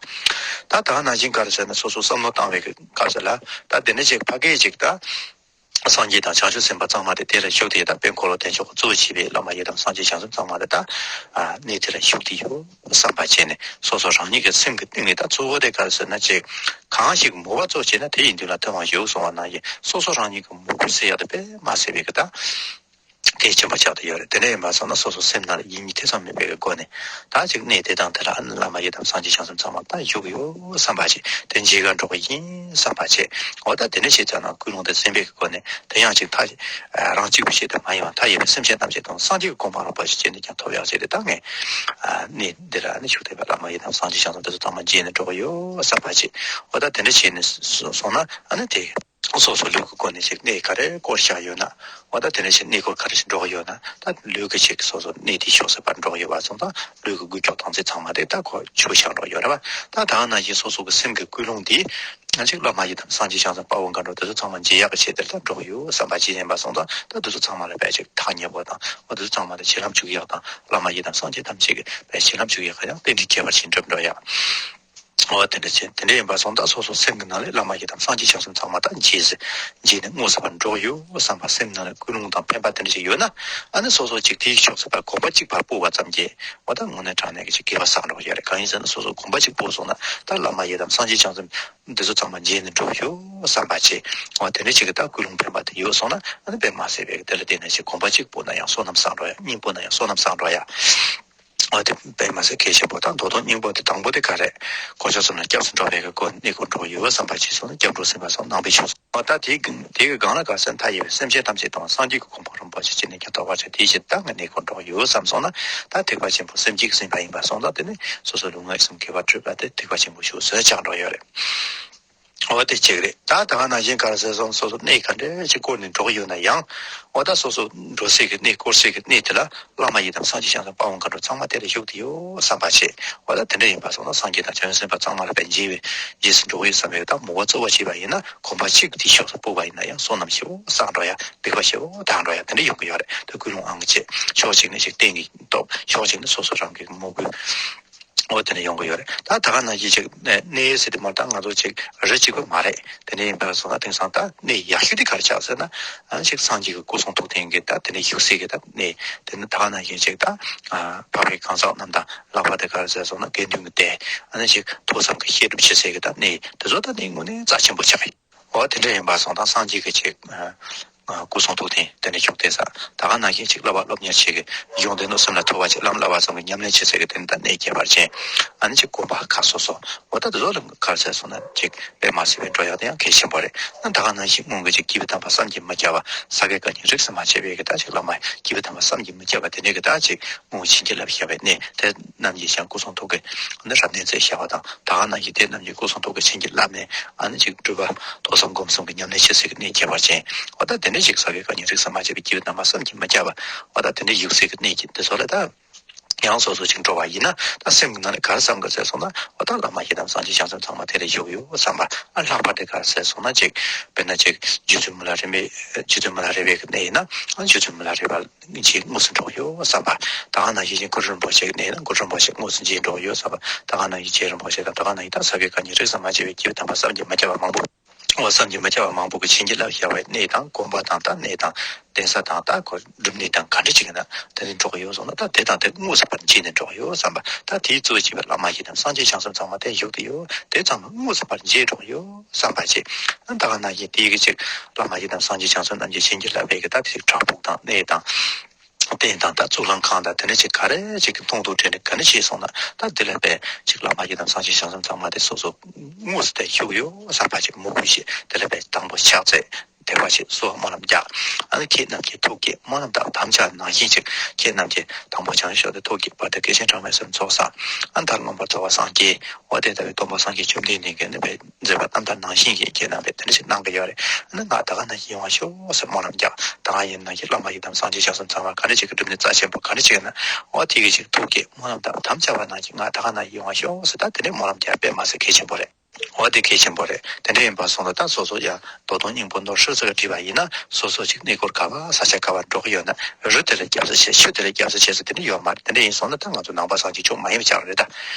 ད་ད་ག་ནང་བཞིན་ག་རེ་ཟེར་ན་སོ་སོ་བསམ་བློ་བཏང་བའི་གི་སྐབས་སུ་ལ་ད་དེ་འདྲ་ཅིག་ཕ་གིའི་ཅིག་ད། སངས་རྒྱས་དང་བྱང་ཆུབ་སེམས་དཔའ་གཙང་མ་དེ་དེ་ལ་བཞུགས་ཏེ་ད་དཔལ་འཁོར་ལོ་བདེ་མཆོག་གི་གཙོ་བོ་བྱས་པའི་བླ་མ་ཡི་དམ་སངས་རྒྱས་བྱང་སེམས་གཙང་མ་དེ་ད་ཨ་གནས་དེ་ལ་བཞུགས་ཏེ་ཡོད་བསམ་པ་བྱས་ནས་སོ་སོ་རང་ཉིད་ཀྱི་སེམས་ཀྱི་གཏིང་ནས་ད་གཙོ་བོ་དེ་ག་རེ་ཟེར་ན་ཅིག་གང་ཞིག་མོས་པ་གཙོ་བྱས་ན་དེ་ཡི་མདུན་ལ་ཐོས་དབང་ཞུ་གསུངས་པ་ནང་བཞིན་སོ་སོ་རང་ཉིད་ཀྱི་མོས་གུས་ཟེར་ཡག་དེ་དཔེ་མ་ཟད་པའི་གི་ད་གལ་ཆེན་པོ་ཆགས་ཏེ་ཡོད་རེད། དེ་འདྲ་ཡིན་པ་སོང་ན་སོ་སོ་སེམས་ནང་ལ་ཡིད་གཉིས་ཐེ་ཚོམ་མེད་པའི་གི་སྒོ་ནས། ད་ཅིག་གནས་དེ་དང་དེ་ལ་ཨ་ནི་བླ་མ་ཡི་དམ་སངས་རྒྱས་བྱང་སེམས་གཙང་མ་ད་བཞུགས་ཡོད་བསམ་པ་བྱས་དེ་མཇལ་གར་འགྲོ་གི་ཡིན་བསམ་པ་བྱས། འོ་ད་དེ་འདྲ་བྱས་ཙང་ན་ཀུན་སློང་དེ་ཟིན་པའི་གི་སྒོ་ནས་དེ་ཡང་ཅིག་མཐའ་རང་གཅིག་པུ་ཞིག་ཏུ་མ་ཡིན་པར་མཐའ་ཡས་པའི་སེམས་ཅན་ཐམས་ཅད་དང་སངས་རྒྱས་ཀྱི་གོ་འཕང་རིན་པོ་ཆེ་ཅི་ནས་ཀྱང་ཐོབ་ཡག་ཆེད་དུ་ད་ངས་གནས་འདི་ལ་ཨ་ནི་བཞུགས་བསྡད་པའི་བླ་མ་ཡི་དམ་སངས་རྒྱས་བྱང་སེམས་དེ་ཚོ་ཚང་མ་མཇལ་ནས་འགྲོ་གི་ཡོད་བསམ་པ་བྱས། འོ་ད་དེ་འདྲ་བྱས་ནས་སོང་ན་ཨ་ནི་དེ། སོ་སོ་ལུས་ཀྱི་སྒོ་ནས་ཅིག་གནས་ག་རེ་སྐོར་བཞག་ཡོད་ན། འོ་ད་དེ་ནས་ཅིག་གནས་སྐོར་ག་རེ་ཞིག་འགྲོ་གི་ཡོད་ན་ད་ལུས་ཀྱི་ཅིག་སོ་སོ་གནས་དེའི་ཕྱོགས་སུ་ཕར་འགྲོ་གི་ཡོད་པ་སོང་ཙང་ལུས་ཀྱི་འགུལ་སྐྱོད་དང་ཚེ་ཚང་མ་དེ་ད་ཁོ་ཆུ་བཞག་འགྲོ་ཡོད་རེད་བ། ད་ད་ནང་བཞིན་སོ་སོ་གི་སེམས་ཀྱི་ཀུན་སློང་དེ་ང་ཅིག་བླ་མ་ཡི་དམ་སངས་རྒྱས་བྱང་སེམས་དཔའ་བོ་མཁའ་འགྲོ་དེ་ཚོ་ཚང་མ་མཇལ་ཡག་གི་ཆེད་དེ་ད་འགྲོ་གི་ཡོད་བསམ་པ་ཅིག་ཡིན་པ་སོང་ཙང་ད་དེ་ཚོ་ཚང་མ་ལ་དཔེ་ཅིག་ཐག་ཉེ་པོ་དང་འོ་དེ་ཚོ་ཚང་མ་ལ་བྱིན་རླབས་འཇུག་ཡག་དང་བླ་མ་ཡི་དམ་སངས་རྒྱས་ཐམས་ཅད་ཀྱི་དཔེ་བྱིན་རླབས་འཇུག་ཡག་ག་ཡང་རྟེན་འབྲེལ་ཁྱད་པར་ཅན་འགྲུབ་འགྲོ་ཡག་འོ་དེ་འདྲ་བྱས་དེ་འདྲ་ཡིན་པ་སོང་ཙང་སོ་སོ་སེམས་ཀྱི་ནང་ལས་བླ་མ་ཡི་དམ་སངས་རྒྱས་བྱང་སེམས་ཚང་མ་དང་མཇལ་ཟེར་མཇལ་ནས་དངོས་སུ་ཕར་འགྲོ་ཡོད་བསམ་པ་སེམས་ནང་ལ་ཀུན་སློང་དང་འཕེན་པ་དེ་འདྲ་ཞིག་ཡོད་ན་ཨ་ནི་སོ་སོ་གཅིག་དེའི་ཕྱོགས་སུ་ཕར་གོམ་པ་གཅིག་ཕར་སྤོ་བ་ཙམ་གྱིས་འོ་ད་དངོས་གནས་དྲང་གནས་ཀྱི་ཅིག་དགེ་བ་བསགས་འགྲོ་ཡོད་རེད། གང་ཡིན་ཟེར་ན་སོ་སོ་གོམ་པ་གཅིག་སྤོ་སོང་ན་ད་བླ་མ་ཡི་དམ་སངས་རྒྱས་བྱང་སེམས་འདི་ཚོ་ཚང་མ་མཇལ་ནས་འགྲོ་ཡོད་བསམ་པ་བྱས་འོ་དེ་འདྲ་ཞིག་གི་ད་ཀུན་སློང་འཕེན་པ་དེ་ཡོད་སོང་ན་ཨ་ནི་དཔེ་མ་ཟད་པའི་དེ་ལ་བརྟེན་ནས་ཅིག་གོམ་པ་གཅིག་སྤོ་ན་ཡང་བསོད་ནམས་བསགས་འགྲོ་ཡག་གཉིས་སྤོ་ན་ཡང་བསོད་ནམས་བསགས་འགྲོ་ཡག་འོ་དེ་དཔེ་མ་ཟད་གལ་ཆེན་པོ་དང་མདོ་དོན་སྙིང་པོ་དེ་དང་པོ་དེ་ག་རེད། དཀོན་མཆོག་གསུམ་ལ་སྐྱབས་སུ་འགྲོ་བའི་གི་སྒོ་ནས་གནས་སྐོར་འགྲོ་ཡོད་བསམ་པ་ཅིག་སོང་ན་སྐྱབས་འགྲོ་ཟིན་པ་སོང་ནང་པའི་ཆོས་ འོ་ད་དེའི་དེའི་སྒང་ལ་ག་ཟེར་ན་མཐའ་ཡས་པའི་སེམས་ཅན་ཐམས་ཅད་དང་སངས་རྒྱས་ཀྱི་གོ་འཕང་རིན་པོ་ཆེ་ཅི་ནས་ཀྱང་ཐོབ་པར་བྱ། དེའི་ཕྱིར་ད་ངས་གནས་སྐོར་འགྲོ་གི་ཡོད་བསམ་སོང་ན། ད་ཐེག་པ་ཆེན་པོ་སེམས་བསྐྱེད་ཀྱིས་ཟིན་པ་ཡིན་པ་སོང་ཙང་། དེ་ནི་སོ་སོའི་ལུས་ངག་ཡིད་གསུམ་དགེ་བ་བསྒྲུབས་པ་དེ་ཐེག་པ་ཆེན་པོ་ཞུགས་ཟེར་ཆགས་འགྲོ་ཡོད་རེད། འོ་དེ་གཅིག་རེད། ད་ད་ག་ནང་བཞིན་ག་རེ་ཟེར་སོང་ན། སོ་སོ་གནས་ག་འདྲ་ཞིག་བསྐོར་ནས་འགྲོ་གི་ཡོད་ན་ཡང་། འོ་ད་སོ་སོ་འགྲོ་སའི་གི་གནས་བསྐོར་སའི་གི་གནས་དེ་ལ་བླ་མ་ཡི་དམ་སངས་རྒྱས་བྱང་སེམས་དཔའ་བོ་མཁའ་འགྲོ་ཚང་མ་དེ་ལ་བཞུགས་བསྡད་ཡོད་བསམ་པ་བྱེད། འོ་ད་དེ་འདྲ་ཡིན་པ་སོང་ན་སངས་རྒྱས་དང་བྱང་སེམས་དཔའ་ཚང་མ་ལ་ཕན་རྗེས་པའི་རྗེས་སུ་འགྲོ་གི་ཡོད་བསམ་པའི་ད་མོས་པ་གཙོ་བོ་བྱས་པ་ཡིན་ན། གོམ་པ་གཅིག་དེའི་ཕྱོགས་སུ་སྤོས་པ་ཡིན་ན་ཡང་བསོད་ནམས་ཞེ་པོ་བསགས་འགྲོ་ཡ། སྡིག་པ་ཞེ་པོ་དག་འགྲོ་ཡ། དེ་འདྲ་ཡོང་གི་ཡོད་རེད། དེ་ཀུན་སློང་ཨང་གཅིག་ཕྱོགས་གཅིག་ནས་ཅིག་གཏན་གྱི་སྟོབས། ཕྱོགས་གཅིག་ནས་སོ་སོ་རང་གི་མོས་གུས། འོ་དེ་འདྲ་ཡོང་གི་ཡོད་རེད། ད་ད་ག་ནང་བཞིན་ཅིག་གནས་ཟེར་དུས་མ་ད་ང་ཚོ་ཅིག་རི་གཅིག་པུ་མ་རེད། དེ་འདྲ་ཡིན་པ་སོང་ན་དེང་སང་ད་གནས་ཡག་ཤོས་དེ་ག་རེ་ཆགས་ཟེར་ན། ཨ་ཅིག་སངས་རྒྱས་ཀྱི་སྐུ་གསུང་ཐུགས་རྟེན་གྱི་ད་དེ་འདྲ་བཞུགས་སའི་གི་ད་གནས། དེ་ནི་ད་ག་ནང་བཞིན་ཅིག་ད་འཕགས་པའི་གང་ཟག་རྣམས་དང་། ལྷག་པར་དུ་ག་རེ་ཟེར་སོང་ན་དགེ་འདུན་གྱི་སྡེ། ཨ་ནི་ཅིག་ཐོས་བསམ་གྱི་བཤད་སྒྲུབ་བྱེད་སའི་གི་ད་གནས་དེ་ཚོ་ད་གནས་དངོས་གནས་རྩ་ཆེན་པོ་ཆགས་ཡིན། འོ་དེ་འདྲ་ཡིན་པ་སོང་ཙང་སངས་རྒྱས་ཀྱི་ཅིག་ཨ་སྐུ་གསུང་ཐུགས་རྟེན་དེ་འདྲ་བཞུགས་བསྡད་ས། ད་ག་ནང་བཞིན་ཅིག་བསླབ་པ་སློབ་གཉེར་བྱེད་ཀྱི་གཞུང་དོན་དུ་སེམས་ལ་ཐོབ་པ་ཅིག་ལམ་བསླབ་པ་ཙམ་གྱི་ཉམས་ལེན་བྱེད་སའི་གི་དེ་འདྲ་གནས་ཁྱད་པར་ཅན། ཨ་ནི་ཅིག་དགོན་པ་ཁག་སོ་སོ། འོ་ད་དེ་ཚོ་ལ་ག་རེ་ཟེར་སོང་ན་ཅིག་དཔེ་མ་སྲིད་པའི་འགྲོ་ཡག་དེ་ཡང་གལ་ཆེན་པོ་རེད། ཨ་ད་ག་ནང་བཞིན་སྔོན་གྱི་ཅིག་སྐྱེས་བུ་དམ་པ་བསམ་གྱིས་མི་ཁྱབ་པ། ས་དགེ་བཀའ་རྙིང་རིས་སུ་མ་ཆད་པའི་གི་ད་ཅིག་བླ་མ་སྐྱེས་བུ་དམ་པ་བསམ་གྱིས་མི་ཁྱབ་པ་དེ་འདྲའི་གི་ད་ཅིག་སྔོན་བྱིན་གྱིས་བརླབས་བཞག་པའི་གནས་དེ་རྣམས་ཀྱིས་ཀྱང་སྐུ་གསུང་ཐུགས་ཀྱི་ནི་རབ་གནས་མཛད་བཞག་པ་དང་། ད་ག་ནང་བཞིན་དེ་རྣམས་ཀྱིས་སྐུ་གསུང་ཐུགས་ཀྱི་བྱིན་གྱིས་བརླབས་ནས། ཨ་ནི་ཅིག་སྒྲུབ་པ་ཐོས་བསམ་སྒོམ་གསུམ་གྱི་ཉམས་ལེན་བྱེད་སའི་གི་གནས་ཁྱད་པར་ཅན། འོ་ད་དེ་འདྲ་ཞིག་ས་དགེ་བཀའ་རྙིང་རིས་སུ་མ་ཆད་པའི་སྐྱེས་བུ་དམ་པ་བསམ་གྱིས་མི་ཁྱབ་པ། འོ་ད་དེ་འདྲ་བཞུགས་སའི་གི་གནས་ཀྱི་འདི་ཚོ་ལ་ད་ཡང་སོ་སོ་ཅིག་འགྲོ་བ་ཡིན་ན། ད་སེམས་ཀྱི་ནང་ནས་ག་རེ་བསམ་གི་ཟེར་སོང་ན། འོ་ད་བླ་མ་ཡི་དམ་སངས་རྒྱས་བྱང་སེམས་ཚང་མ་དེ་ལ་བཞུགས་ཡོད་བསམ་པ། ཨ་ལྷག་པར་དུ་ག་རེ་ཟེར་སོང་ན་ཅིག་དཔེར་ན་ཅིག་རྗེ་བཙུན་མི་ལ་རས་པའི་རྗེ་བཙུན་མི་ལ་རས་པའི་གི་གནས་ཡིན་ན། ཨ་རྗེ་བཙུན་མི་ལ་རས་པ་མཇལ་དངོས་སུ་འགྲོ་གི་ཡོད་བསམ་པ། ད་ག་ནང་བཞིན་གུ་རུ་རིན་པོ་ཆེ་གི་གནས་ན་གུ་རུ་རིན་པོ་ཆེ་དངོས་སུ་མཇལ་འགྲོ་གི་ཡོད་བསམ་པ། ད་ག་ནང་བཞིན་རྗེ་རིན་པོ་ཆེ་དང་། ད་ག་ནང་བཞིན་ད་ས་དགེ་བཀའ་རྙིང་རིས་སུ་མ་ཆད་པའི་སྐྱེས་བུ་དམ་པ་བསམ་གྱིས་མི་ཁྱབ་པ་མང་པོ། འོ་བསམ་གྱིས་མི་ཁྱབ་པ་མང་པོ་གི་བྱིན་གྱིས་བརླབས་བཞག་པའི་གནས་དང་། དགོན་པ་དང་། ད་གནས་དང་གདན་ས་དང་། ད་ཁོ་སྒྲུབ་གནས་དང་ག་འདྲ་ཅིག་ཡིན་ན་དེ་ནས་འགྲོ་གི་ཡོད་སོང་ན། ད་དེ་དང་དེ་དངོས་སུ་ཕར་མཇལ་ནས་འགྲོ་གི་ཡོད་བསམ་པ། ད་དེའི་གཙོ་བྱས་པའི་བླ་མ་ཡི་དམ་སངས་རྒྱས་བྱང་སེམས་ཚང་མ་དེ་བཞུགས་ཏེ་ཡོད། དེ་ཚང་མ་དངོས་སུ་ཕར་མཇལ་འགྲོ་གི་ཡོད་བསམ་པ་བྱེད། ད་ག་ནང་བཞིན་དེའི་གི་ཅིག་བླ་མ་ཡི་དམ་སངས་རྒྱས་བྱང་སེམས་རྣམས་ཀྱི་བྱིན་གྱིས་བརླབས་པའི་གི་ད་དེ་བྲག་ཕུག་དང་གནས་དང་རྟེན་དང་། ད་གཙུག་ལག་ཁང་དང་དེ་འདྲ་ཅིག་ག་རེ་ཅིག་གི་མཐོང་ཐོས་དྲན་རེག་ག་འདྲ་བྱས་སོང་ན། ད་དེ་ལ་དཔེ་ཅིག་བླ་མ་ཡི་དམ་སངས་རྒྱས་བྱང་སེམས་ཚང་མ་དེ་སོ་སོ་དངོས་སུ་དེ་བཞུགས་ཡོད་བསམ་པ་ཅིག་མོས་གུས་བྱེད། དེ་ལ་དཔེ་དང་པོ་ཕྱག་འཚལ། དད་པ་བྱེད། གསོལ་བ་སྨོན་ལམ་རྒྱག། ཨ་ནི་ཁྱེད་རྣམས་ཀྱི་ཐུགས་བསྐྱེད་སྨོན་ལམ་དང་དམ་བཅའ་ནང་བཞིན་ཅིག་ཁྱེད་རྣམས་ཀྱི་དང་པོ་བྱང་ཆུབ་ཏུ་ཐུགས་བསྐྱེད། བར་དུ་བསྐལ་ཆེན་གྲངས་མེད་གསུམ་ཚོགས་བསགས། ཨ་ནི་མཐར་མངོན་པར་རྫོགས་པར་སངས་རྒྱས། འོ་དེ་ལྟ་བུའི་སྟོན་པ་སངས་རྒྱས་བཅོམ་ལྡན་འདས་ཀྱིས་ནི་དཔེ་མཛད་པ་རྣམ་ཐར་ནང་བཞིན་གྱི་ཁྱེད་རྣམས་ཀྱིས་དེ་འདྲ་ཞིག་གནང་གི་ཡོད་རེད། ཨ་ནི་ང་ད་ག་ནང་བཞིན་ཡོང་བར་ཤོག་ཟེར་སྨོན་ལམ་རྒྱག། ད་ག་ཡིན་ན་ཞིག་བླ་མ་ཡི་དམ་སངས་རྒྱས་བྱང་སེམས་ཚང་མ་ག་འདྲ་ཅིག་གི་སྒྲུབ་གནས་རྩ་ཆེན་པོ་ག་འདྲ་ཅིག་ཡིན་ན། འོ་དེ་གི་ཅིག་ཐུགས་བསྐྱེད་སྨོན་ལམ་དང་དམ་བཅའ་བ་ནང་བཞིན་ང་ད་ག་ནང་བཞིན་ཡོང་བར་ཤོག་ཟེར། ད་དེ་འདྲའི་སྨོན་ལམ་རྒྱག་དཔེ་མ་ཟད་གལ་ཆེན་པོ་རེད། འོ་དེ་གལ་ཆེན་པོ་རེད། དེ་འདྲ་ཡིན་པ་སོང་ཙང་ད་སོ་སོ་ཡང་ད་དུང་སྙིང་པོ་མདོར་བསྡུས་ཙམ་བྲིས་པ་ཡིན་ན། སོ་སོ་ཅིག་གནས་སྐོར་ག་པར་ས་ཆ་ག་པར་འགྲོ་གི་ཡོད་ན། རི་དེ་ལ་སྐྱབས་སུ་མཆི། ཆུ་དེ་ལ་སྐྱབས་སུ་མཆི་ཟེར་དེ་འདྲ་ཡོད་མ་རེད། དེ་འདྲ་ཡིན་སོང་ན་ད་ང་ཚོ་ནང་པ་སངས་རྒྱས་ཆོས་མ་ཡིན་པ་ཆགས་རེད་ད།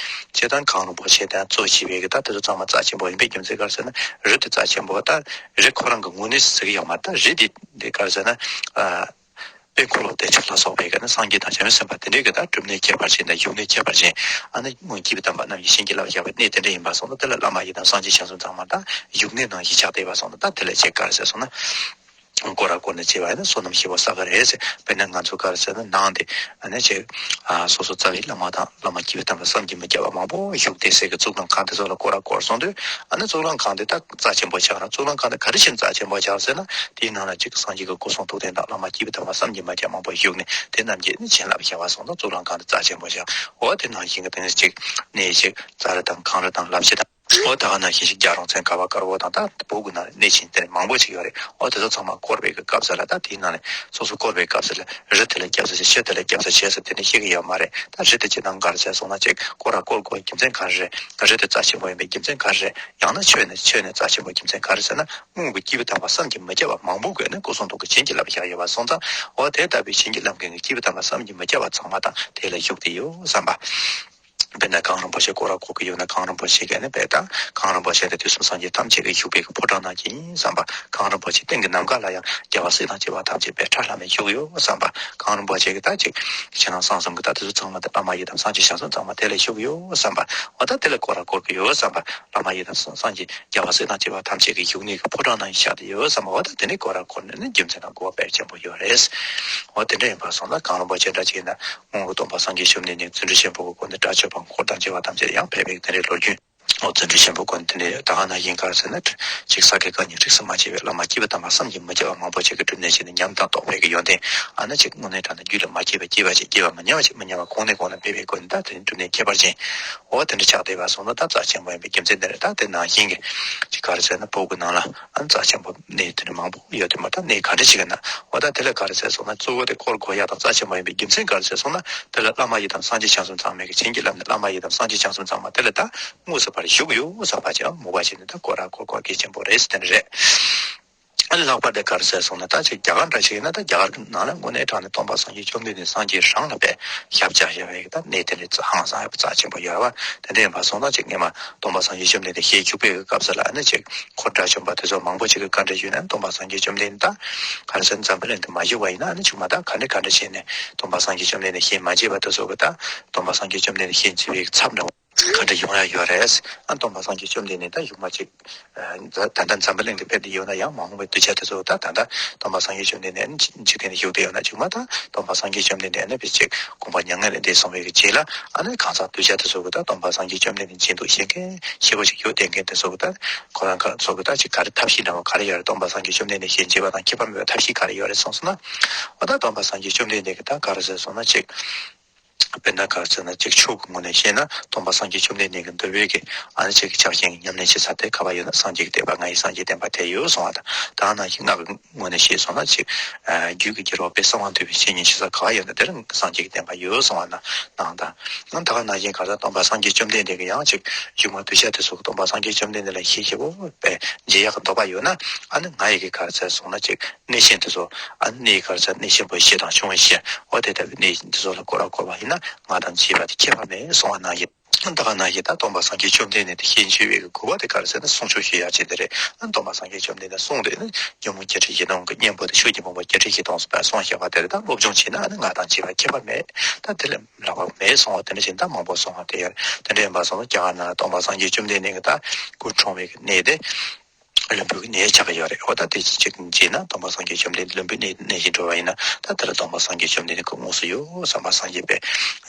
སྤྱིར་བཏང་གངས་རིན་པོ་ཆེ་དང་གཙོ་བྱས་པའི་གི་ད་དེ་ཚོ་ཚང་མ་རྩ་ཆེན་པོ་ཡིན་པའི་རྒྱུ་མཚན་ག་རེ་ཟེར་ན། རི་དེ་རྩ་ཆེན་པོ། ད་རི་ཁོ་རང་གི་ངོས་ནས་ཟེར་གི་ཡོད་མ་རེད། ད་རི་དེ་དེ་ག་རེ་ཟེར་ན། ཨ། དཔལ་འཁོར་ལོ་བདེ་མཆོག་ལ་སོགས་པའི་གི་ནི་སངས་རྒྱས་དང་བྱང་སེམས་དཔའ་དེ་འདྲའི་གི་ད་སྒྲུབ་གནས་ཁྱད་པར་ཅན་དང་བཞུགས་གནས་ཁྱད་པར་ཅན། ཨ་ནི་སྔོན་སྐྱེས་བུ་དམ་པ་རྣམས་ཀྱིས་བྱིན་གྱིས་བརླབས་བཞག་པའི་གནས་དེ་འདྲ་ཡིན་པ་སོང་ན། དེ་ལ་བླ་མ་ཡི་དམ་སངས་རྒྱས་བྱང་སེམས་ཚང་མ་ད་བཞུགས་གནས་ནང་བཞིན་ཆགས་བསྡད་པ་སོང་ན། ད་དེ་ལ་ཅིག་ག་རེ་ཟེར་སོང་ན། སྐོར་ར་བསྐོར་ནས་བྱས་པ་ཡིན་ན་བསོད་ནམས་ཞེ་པོ་བསགས་གི་རེད་ཟེར། དཔེར་ན་ང་ཚོ་ག་རེ་ཟེར་ན་ནང་དེ་ཨ་ནི་ཅིག་ཨ་སོ་སོ་རྩ་བའི་བླ་མ་དང་བླ་མ་སྐྱེས་བུ་དམ་པ་བསམ་གྱིས་མི་ཁྱབ་པ་མང་པོ་བཞུགས་བསྡད་སའི་གི་གཙུག་ལག་ཁང་དེ་ཚོ་ལ་སྐོར་ར་བསྐོར་སོང་དུས། ཨ་ནི་གཙུག་ལག་ཁང་དེ་ད་རྩ་ཆེན་པོ་ཆགས་ན། གཙུག་ལག་ཁང་དེ་ག་རེ་བྱས་ནས་རྩ་ཆེན་པོ་ཆགས་ཟེར་ན། དེའི་ནང་ལ་ཅིག་སངས་རྒྱས་ཀྱི་སྐུ་གསུང་ཐུགས་རྟེན་དང་བླ་མ་སྐྱེས་བུ་དམ་པ་བསམ་གྱིས་མི་ཁྱབ་མང་པོ་བཞུགས་ནས། དེ་རྣམས་ཀྱིས་ནི་བྱིན་རླབས་བྱས་པ་སོང་ཙང་གཙུག་ལག་ཁང་དེ་རྩ་ཆེན་པོ་ཆགས། འོ་དེ་ནང་བཞིན་གྱི་དེ་ནས་ཅིག་གནས་ཅིག་རྩྭ་རི་དང་གངས་རི་དང་ལབ་ཕྱི་དང་། འོ་ད་ག་ནང་བཞིན་ཞིག་རྒྱལ་རོང་ཚན་ཁ་བ་དཀར་པོ་དང་ད་བོད་ཀྱི་ནང་གནས་ཆེན་དེ་མང་པོ་ཅིག་ཡོད་རེད། འོ་དེ་ཚོ་ཚང་མ་བསྐོར་བའི་གི་སྐབས་སུ་ལ། ད་དེའི་ནང་ནས་སོ་སོ་བསྐོར་བའི་སྐབས་སུ་ལ་རི་དེ་ལ་སྐྱབས་སུ་མཆི། ཆུ་དེ་ལ་སྐྱབས་སུ་མཆི་ཟེར་དེ་འདྲ་བཤད་གི་ཡོད་མ་རེད། ད་རི་དེ་ཅི་ནང་ག་རེ་བྱས་སོང་ན། ཅིག་སྐོར་ར་བསྐོར་དགོས་རྒྱུ་མཚན་ག་རེ་རེད། རི་དེ་རྩ་ཆེན་པོ་ཡིན་པའི་རྒྱུ་མཚན་ག་རེ་རེད། ཡང་ན་ཆུ་ནི་ཆུ་ནི་རྩ་ཆེན་པོའི་རྒྱུ་མཚན་ག་རེ་ཟེར་ན། སྔོན་གྱི་སྐྱེས་བུ་དམ་པ་བསམ་གྱིས་མི་ཁྱབ་པ་མང་པོ་གིས་ནི་སྐུ་གསུང་ཐུགས་ཀྱི་བྱིན་གྱིས་བརླབས་བཞག་ཡོད་པ་སོང་ཙང་། འོ་དེ་ལྟ་བུའི་བྱིན་གྱིས་བརླབས་མཁན་གྱི་སྐྱེས་བུ་དམ་པ་བསམ་གྱིས་མི་ཁྱབ་པ་ཚང་མ་ད་དེ་ལ་བཞུགས་ཏེ་ཡོད་བསམ་པ། དཔེར་ན་གངས་རིན་པོ་ཆེ་སྐོར་ར་བསྐོར་གྱི་ཡོད་ན། གངས་རིན་པོ་ཆེ་གིས་ནི་དཔེ་ད་གངས་རིན་པོ་ཆེ་དེ་དུས་གསུམ་སངས་རྒྱས་ཐམས་ཅད་ཀྱི་བཞུགས་པའི་གི་ཕོ་བྲང་ནང་བཞིན་བསམ་པ། གངས་རིན་པོ་ཆེ་སྟེང་གི་ནམ་མཁའ་ལ་ཡང་རྒྱལ་བ་སྲས་དང་བཅས་པ་ཐམས་ཅད་དཔེ་ཁྲ་ལམ་མེ་བཞུགས་ཡོད་བསམ་པ། གངས་རིན་པོ་ཆེ་གི་ད་ཅིག་ཕྱི་ནང་གསང་གསུམ་གྱི་ད་དེ་ཚོ་ཚང་མ་དེ་བླ་མ་ཡི་དམ་སངས་རྒྱས་བྱང་སེམས་ཚང་མ་དེ་ལ་བཞུགས་ཡོད་བསམ་པ། འོ་ད་དེ་ལ་སྐོར་ར་བསྐོར་གྱི་ཡོད་བསམ་པ། བླ་མ་ཡི་དམ་སངས་རྒྱས་རྒྱལ་བ་སྲས་དང་བཅས་པ་ཐམས་ཅད་ཀྱི་བཞུགས་གནས་ཀྱི་ཕོ་བྲང་ནང་བཞིན་ཆགས་ཏེ་ཡོད་བསམ་པ། འོ་ད་དེ་ནི་སྐོར་ར་བསྐོར་ནས་ནི་རྒྱུ་མཚན་དང་གོ་བ་དཔེ་ཆེན་པོ་ཡོད་རེད། འོ་དེ་འདྲ་ཡིན་པ་སོང་ན་གངས་རིན་པོ་ཆེ་འདྲ་ཅིག་ཡིན་ན། སྔོན་གྱི་སྟོན་པ་སངས་རྒྱས་བཅོམ་ལྡན་འདས་རྫུ་འཕྲུལ་ཆེན་པོ་གི་སྒོ་ནས་དགྲ་བཅོམ་པ་འཁོར་དང་བཅས་པ་ཐམས་ཅད་ཡང་ཕེབས་པའི་དེ་འདྲའི་ལོ་རྒྱུས། ཨོ་བརྩོན་འགྲུས་ཆེན་པོ་སྒོ་ནས་དེ་འདྲའི་ད་ག་ནང་བཞིན་ག་རེ་ཟེར་ན། ཅིག་ས་དགེ་བཀའ་རྙིང་རིས་སུ་མ་ཆད་པའི་བླ་མ་སྐྱེས་བུ་དམ་པ་བསམ་གྱིས་མི་ཁྱབ་པ་མང་པོ་ཅིག་གི་སྒྲུབ་གནས་བྱས་ནས་ཉམས་དང་རྟོགས་པའི་གི་ཡོན་ཏན། ཨ་ནི་ཅིག་དངོས་གནས་དྲང་གནས་རྒྱུད་ལ་མ་སྐྱེས་པའི་སྐྱེས་པ་ཅིག་སྐྱེས་པ་མི་ཉམས་པ་ཅིག་མི་ཉམས་པ་གོང་ནས་གོང་ལ་འཕེལ་བའི་སྒོ་ནས་ད་དེ་ནི་སྒྲུབ་གནས་ཁྱད་པར་ཅན། འོ་དེ་འདྲ་ཆགས་བསྡད་པ་སོང་ན་ད་རྩ་ཆེན་པོ་ཡིན་པའི་རྒྱུ་མཚན་དེ་རེད། ད་དེ་ནང་བཞིན་གྱི་ཅིག་ག་རེ་ཟེར་ན་བོད་ཀྱི་ནང་ལ་ཨ་ནི་རྩ་ཆེན་པོ་གནས་དེ་འདྲ་མང་པོ་ཡོད་དེ་མ་ད་གནས་ག་འདྲ་ཞིག་ཡིན་ན། འོ་ད་དེ་ལ་ག་རེ་ཟེར་སོང་ན་གཙོ་བོ་དེ་སྐོར་དགོས་ཡག་དང་རྩ་ཆེན་པོ་ཡིན་པའི་རྒྱུ་མཚན་ག་རེ་ཟེར་སོང་ན། དེ་ལ་བླ་མ་ཡི་དམ་སངས་རྒྱས་བྱང་སེམས་ཚང་མས་ཀྱི་བྱིན་གྱིས་བརླབས་ནས་བླ་མ་ཡི་དམ་སངས་རྒྱས་བྱང་སེམས་ཚང་མ་དེ་ལ་ད་དངོས་སུ་ཕར་བཞུགས་ཡོད་བསམ་པ་ཅིག་མོས་པ་བྱས་ནས་ད་སྐོར་ར་སྐོར་སྐོར་གལ་ཆེན་པོ་རེད་ཟེར་དེ་འདྲ་རེད། ཨ་ནི་ལྷག་པར་དུ་ག་རེ་ཟེར་སོང་ན་ད་ཅིག་རྒྱ་གར་འདྲ་ཞིག་ཡིན་ན། ད་རྒྱ་གར་གྱི་ནང་ལ་དངོས་གནས་དྲང་གནས་སྟོན་པ་སངས་རྒྱས་བཅོམ་ལྡན་འདས་སངས་རྒྱས་རང་ལ་དཔེ་ཞབས་བཅགས་བཞག་པའི་ད་གནས་དེ་འདྲའི་ཧང་སང་ཡག་པོ་རྩ་ཆེན་པོ་ཡོད་རེད་བ། དེ་འདྲ་ཡིན་པ་སོང་ན་ཅིག་སྔས་མ་སྟོན་པ་སངས་རྒྱས་བཅོམ་ལྡན་འདས་ཞལ་བཞུགས་པའི་སྐབས་སུ་ལ་ཨ་ནི་ཅིག་འཁོར་དགྲ་བཅོམ་པ་དེ་ཚོ་མང་པོ་ཅིག་གིས་བཀའ་འདྲི་ཞུས་ན། སྟོན་པ་སངས་རྒྱས་བཅོམ་ལྡན་འདས་ད་ག་རེ་ཟེར་ན་འཛམ་བུ་གླིང་དུ་མ་བཞུགས་པ་ཡིན་ན། ཨ་ནི་ཅིག་མ་ད་ག་འདྲ་ག་འདྲ་བྱས་ནས་སྟོན་པ་སངས་རྒྱས་བཅོམ་ལྡན་འདས་ཞལ་མ་མཇལ་བ་དེ་ཚོ་གིས་ད་སྟོན་པ་སངས་རྒྱས་བཅོམ་ལྡན་འདས་ཞལ་མཇལ་བའི་ཚབ་འདྲ་བོ་ག་འདྲ་ཡོང་ཡ་ཡོད་རེད། ཨ་སྟོན་པ་སངས་རྒྱས་བཅོམ་ལྡན་འདས་ད་གཞུག་མ་ཅིག་ད་ད་ལྟ་འཛམ་བུ་གླིང་དུ་ཕེབས་ཏེ་ཡོད་ན་ཡང་མ་འོངས་པའི་གདུལ་བྱ་དེ་ཚོ་ད་ད་ལྟ་སྟོན་པ་སངས་རྒྱས་བཅོམ་ལྡན་འདས་ནི་འཇིག་རྟེན་ནས་བཞུགས་ཏེ་ཡོད་ན། ཅིག་མ་ད་སྟོན་པ་སངས་རྒྱས་བཅོམ་ལྡན་འདས་ནི་ཕྱིན་ཆད་དགོངས་པ་མྱ་ངན་ལས་འདས་སོང་བའི་རྗེས་ལ་ཨ་ནི་གང་ཟག་གདུལ་བྱ་དེ་ཚོ་གིས་ད་སྟོན་པ་སངས་རྒྱས་བཅོམ་ལྡན་འདས་མཇལ་འདོད་བྱེད་མཁན་ཤེས་པ་ཅིག་ཡོད་བསྡད་མཁན་དེ་ཚོ་གིས་ད་ཁོ་རང་ག་ཚོ་གིས་ད་ཅིག་ག་རེ་ཐབས་ཤེས་འདྲ་བོ་ག་རེ་ཡོད་རེད། སྟོན་པ་སངས་རྒྱས་བཅོམ་ལྡན་འདས་ཞལ་མཇལ་བ་དང་ཁྱད་པར་མེད་པའི་ཐབས་ཤེས་ག་རེ་ཡོད་རེད་གསུངས་སོང་ན། འོ་ད་སྟོན་པ་སངས་རྒྱས་བཅོམ་ལྡན་འདས་ཀྱིས་ད་ག་རེ་ཟེར་སོང་ན་ཅིག་དཔེར་ན་ག་རེ་ཟེར་ན་ཅིག་ཆོས་ཀྱི་ངོས་ནས་བཤད་ན་སྟོན་པ་སངས་རྒྱས་བཅོམ་ལྡན་འདས་ཀྱི་འདུལ་བའི་གི་ཨ་ནི་ཅིག་གི་ཕྱག་ཆེན་གྱི་ཉམས་ལེན་བྱེད་ས་དེ་ག་པར་ཡོད་ན། སངས་རྒྱས་ཀྱི་བསྟན་པ་ང་ཡི་སངས་རྒྱས་བསྟན་པ་དེར་ཡོད་གསུངས་པ་དང་། ད་ནང་བཞིན་སྔགས་ཀྱི་ངོས་ནས་བཤད་སོང་ན་ཅིག་རྒྱུད་ཀྱི་རྒྱལ་བ་དཔལ་གསང་བ་འདུས་པའི་བཤེས་གཉེན་བྱེད་ས་ག་པར་ཡོད་ན་དེར་སངས་རྒྱས་ཀྱི་བསྟན་པ་ཡོད་གསུངས་པ་ན་ནང་དང་། ད་ག་ནང་བཞིན་ག་རེ་ཟེར་སྟོན་པ་སངས་རྒྱས་བཅོམ་ལྡན་འདས་ཀྱིས་ཡང་ཅིག་གཞུག་མ་གདུལ་བྱ་དེ་ཚོ་གིས་སྟོན་པ་སངས་རྒྱས་བཅོམ་ལྡན་འདས་ལ་ཞལ་བཞེས་པོ་དཔེ་མཇལ་ཡག་གི་འདོད་པ་ཡོད་ན། ཨ་ནི་ང་ཡི་གི་ག་རེ་ཟེར་སོང་ན་ཅིག་གནས་ཆེན་དེ་ཚོ། ཨ་ནི་གནས་ག་རེ་ཟེར་གནས་ཆེན་པོ་བཞི་དང་ཆུང་བ་བཞི། འོ་དེ་ལྟ་བུའི་གནས་དེ་ཚོ་ལ་སྐོར་ར་སྐོར་བ་ཡིན་ན་ང་དང་མཇལ་བ་དེ་ཁྱད་པར་མེད་གསུངས་པ་ནང་བཞིན། ད་ག་ནང་བཞིན་ད་སྟོན་པ་སངས་རྒྱས་བཅོམ་ལྡན་འདས་དེ་ཞལ་མཇལ་བའི་གི་དགོས་པ་དེ་ག་རེ་ཟེར་ན་གསུང་ཆོས་ཞུ་ཡག་ཆེད་དེ་རེད། ཨ་ནི་སྟོན་པ་སངས་རྒྱས་བཅོམ་ལྡན་འདས་གསུང་དེ་ནི་ཉོན་མོངས་བརྒྱད་ཁྲི་བཞི་སྟོང་གི་གཉེན་པོ་དེ་ཆོས་ཀྱི་ཕུང་པོ་བརྒྱད་ཁྲི་བཞི་སྟོང་གསུངས་པ་གསུངས་བཞག་པ་དེ་རེད། ད་སློབ་སྦྱོང་བྱས་ན་ཨ་ནི་ང་དང་མཇལ་བ་ཁྱད་པར་མེད། ད་དེ་ལས་ལྷག་པ་མེད་གསུངས་པ་དེ་འདྲ་བཞིན་ད་མང་པོ་གསུངས་པ་དེ་ཡོད་རེད། དེ་འདྲ་ཡིན་པ་སོང་ན་རྒྱ་གར་ནང་ལ་སྟོན་པ་སངས་རྒྱས་བཅོམ་ལྡན་འདས་ཀྱི་ད་སྐུ་འཁྲུངས་པའི་གི་གནས་དེ། ལྷུན་པོའི་གནས་ཆགས་ཀྱི་ཡོད་རེད། འོ་ད་དེ་ཅིག་ཅིག་བྱས་ན་སྟོན་པ་སངས་རྒྱས་བཅོམ་ལྡན་འདས་ལྷུན་པོའི་གནས་གནས་ཤིག་འགྲོ་བ་ཡིན་ན། ད་དེ་ལ་སྟོན་པ་སངས་རྒྱས་བཅོམ་ལྡན་འདས་སྐུ་དངོས་སུ་ཡོད་བསམ་པ། སངས་རྒྱས་པའི་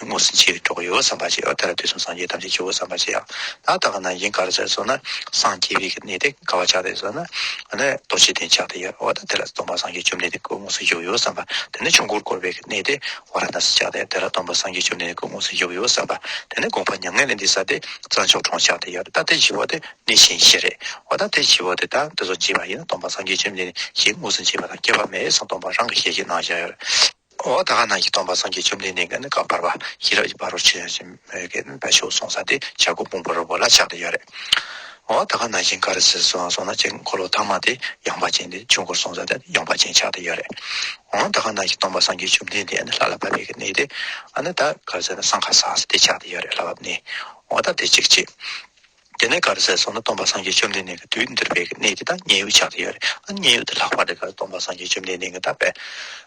དངོས་སུ་མཇལ་འགྲོ་གི་ཡོད་བསམ་པ་ཅིག་ཡོད། དེ་ལ་དུས་གསུམ་སངས་རྒྱས་ཐམས་ཅད་མཆོད་བསམ་པ་ཅིག་ཡོད། ད་ད་ག་ནང་བཞིན་ག་རེ་ཟེར་སོང་ན་སངས་རྒྱས་པའི་གནས་དེ་ག་པར་ཆགས་བསྡད་སོང་ན། ཨ་ནི་རྡོ་རྗེ་གདན་ཆགས་བསྡད་ཡོད། འོ་ད་དེ་ལ་སྟོན་པ་སངས་རྒྱས་བཅོམ་ལྡན་འདས་སྐུ་དངོས་སུ་བཞུགས་ཡོད་བསམ་པ། དེ་ནས་ཆོས་འཁོར་བསྐོར་བའི་གནས་དེ་ཝཱ་ར་ཎ་སི་ཆགས་བསྡད་ཡོད། དེ་ལ་སྟོན་པ་སངས་རྒྱས་བཅོམ་ལྡན་འདས་སྐུ་དངོས་སུ་བཞུགས་ཡོད་བསམ་པ། དེ་ནས་དགོངས་པ་མྱ་ངན་ལས་འདས་ས་དེ་རྩྭ་མཆོག་གྲོང་ཆགས་བསྡད་ཡོད། ད་དེ་བཞི་པོ་དེ་གནས་ཆེན་བཞི་རེད། འོ་ད་དེ་བཞི་པོ་དེ་ད་དེ་ཚོ་བྱས་པ་ཡིན་ན་སྟོན་པ་སངས་རྒྱས་བཅོམ་ལྡན་འདས་ཞལ་དངོས་སུ་མཇལ་བ་དང་ཁྱད་པར་མེད་གསུངས་སྟོན་པ་རང་གི་ཞལ་བཞེས་གནང་བཞག་ཡོད་རེད། འོ་ད་ག་ནང་བཞིན་སྟོན་པ་སངས་རྒྱས་བཅོམ་ལྡན་འདས་ཀྱི་ནི་བཀའ་བར་པ་ཤེས་རབ་ཀྱི་ཕ་རོལ་ཕྱིན་ཡང་ཞིང་མོས་ཀྱི་བྱ་སྤྱོད་གསུངས་ས་དེ་བྱ་རྒོད་ཕུང་པོའི་རི་བོ་ལ་ཆགས་བསྡད་ཡོད་རེད། འོ་ད་ག་ནང་བཞིན་ག་རེ་ཟེར་སོང་སོང་ན་ཅིག་འཁོར་ལོ་ཐ་མ་དེ་ཡངས་པ་ཅན་དེ་ཆོས་འཁོར་གསུངས་ས་དེ་ཡངས་པ་ཅན་ཆགས་བསྡད་ཡོད་རེད། འོ་ད་ག་ནང་བཞིན་སྟོན་པ་སངས་རྒྱས་བཅོམ་ལྡན་འདས་ནི་ལྷ་ལ་བབས་པའི་གི་གནས་དེ་ཨ་ནི་ད་ག་རེ་ཟེར་ན་སྲང་ཁ་ས་ཟེར་དེ་ཆགས་བསྡད་ཡོད་རེད། ལྷ་བབས་གནས། འོ་ད་དེ་གཅིག་བྱས། དེ་ནས་ག་རེ་ཟེར་སོང་ན་སྟོན་པ་སངས་རྒྱས་བཅོམ་ལྡན་འདས་ཀྱིས་དུས་འདིར་བའི་གནས་དེ་དག་མཉན་ཡོད་ཆགས་ཏེ་ཡོད་རེད། ཨ་མཉན་ཡོད་དེ་ལྷག་པར་དུ་ག་རེ་སྟོན་པ་སངས་རྒྱས་བཅོམ་ལྡན་འདས་ཀྱིས་ད་དཔེ་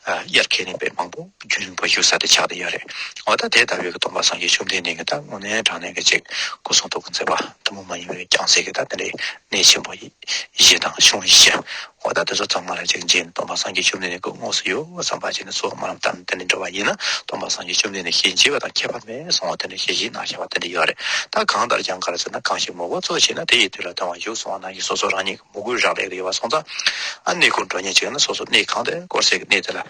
དབྱར་ཁས་ལེན་པའི་མང་པོ་རྒྱུན་རིང་པོ་བཞུགས་ས་དེ་ཆགས་ཏེ་ཡོད་རེད། འོ་ད་དེ་ལྟ་བུའི་གི་སྟོན་པ་སངས་རྒྱས་བཅོམ་ལྡན་འདས་ཀྱིས་ད་དངོས་གནས་དྲང་གནས་ཀྱི་ཅིག་སྐུ་གསུང་ཐུགས་ཀྱི་མཛད་པ་ཐུན་མོང་མ་ཡིན་པའི་རྒྱང་གསལ་གྱི་ད་དེ་འདྲའི་གནས་ཆེན་པོ་བཞི་དང་གཞུང་བཞི། འོ་ད་དེ་ཚོ་ཚང་མ་ལ་ཅིག་མཇལ་ནས་སྟོན་པ་སངས་རྒྱས་བཅོམ་ལྡན་འདས་སྐུ་དངོས་སུ་ཡོད་བསམ་པ་བྱས་ནས་གསོལ་བ་སྨོན་ལམ་བཏབ་ནས་དེ་འདྲ་འགྲོ་བ་ཡིན་ན་སྟོན་པ་སངས་རྒྱས་བཅོམ་ལྡན་འདས་ཞལ་མཇལ་བ་དང་ཁྱད་པར་མེད་གསུང་བ་དེ་འདྲ་ཞལ་བཞེས་གནང་བཞག་པ་དེ་འདྲ་ཡོད་རེད། ད་གང་ལྟར་ཀྱང་ག་རེ་ཟེར་ན་གང་ཞིག་མོས་གུས་གཙོ་ཆེ་ན་དེ་ཡི་དུས་ལ་ལྡང་བར་ཞུགས་གསུང་བ་ནང་བཞིན་སོ་སོ་རང་ཉིད་ཀྱི་མོས་གུས་རག་ལས་ཀྱི་ཡོད་པ་སོང་ཙང་། ཨ་གནས་སྐོར་འགྲོ་མཁན་ཅིག་ཡིན་ན་སོ་སོ་གནས་གང་དུ་སྐོར་སའི་གནས་དེ་ལ།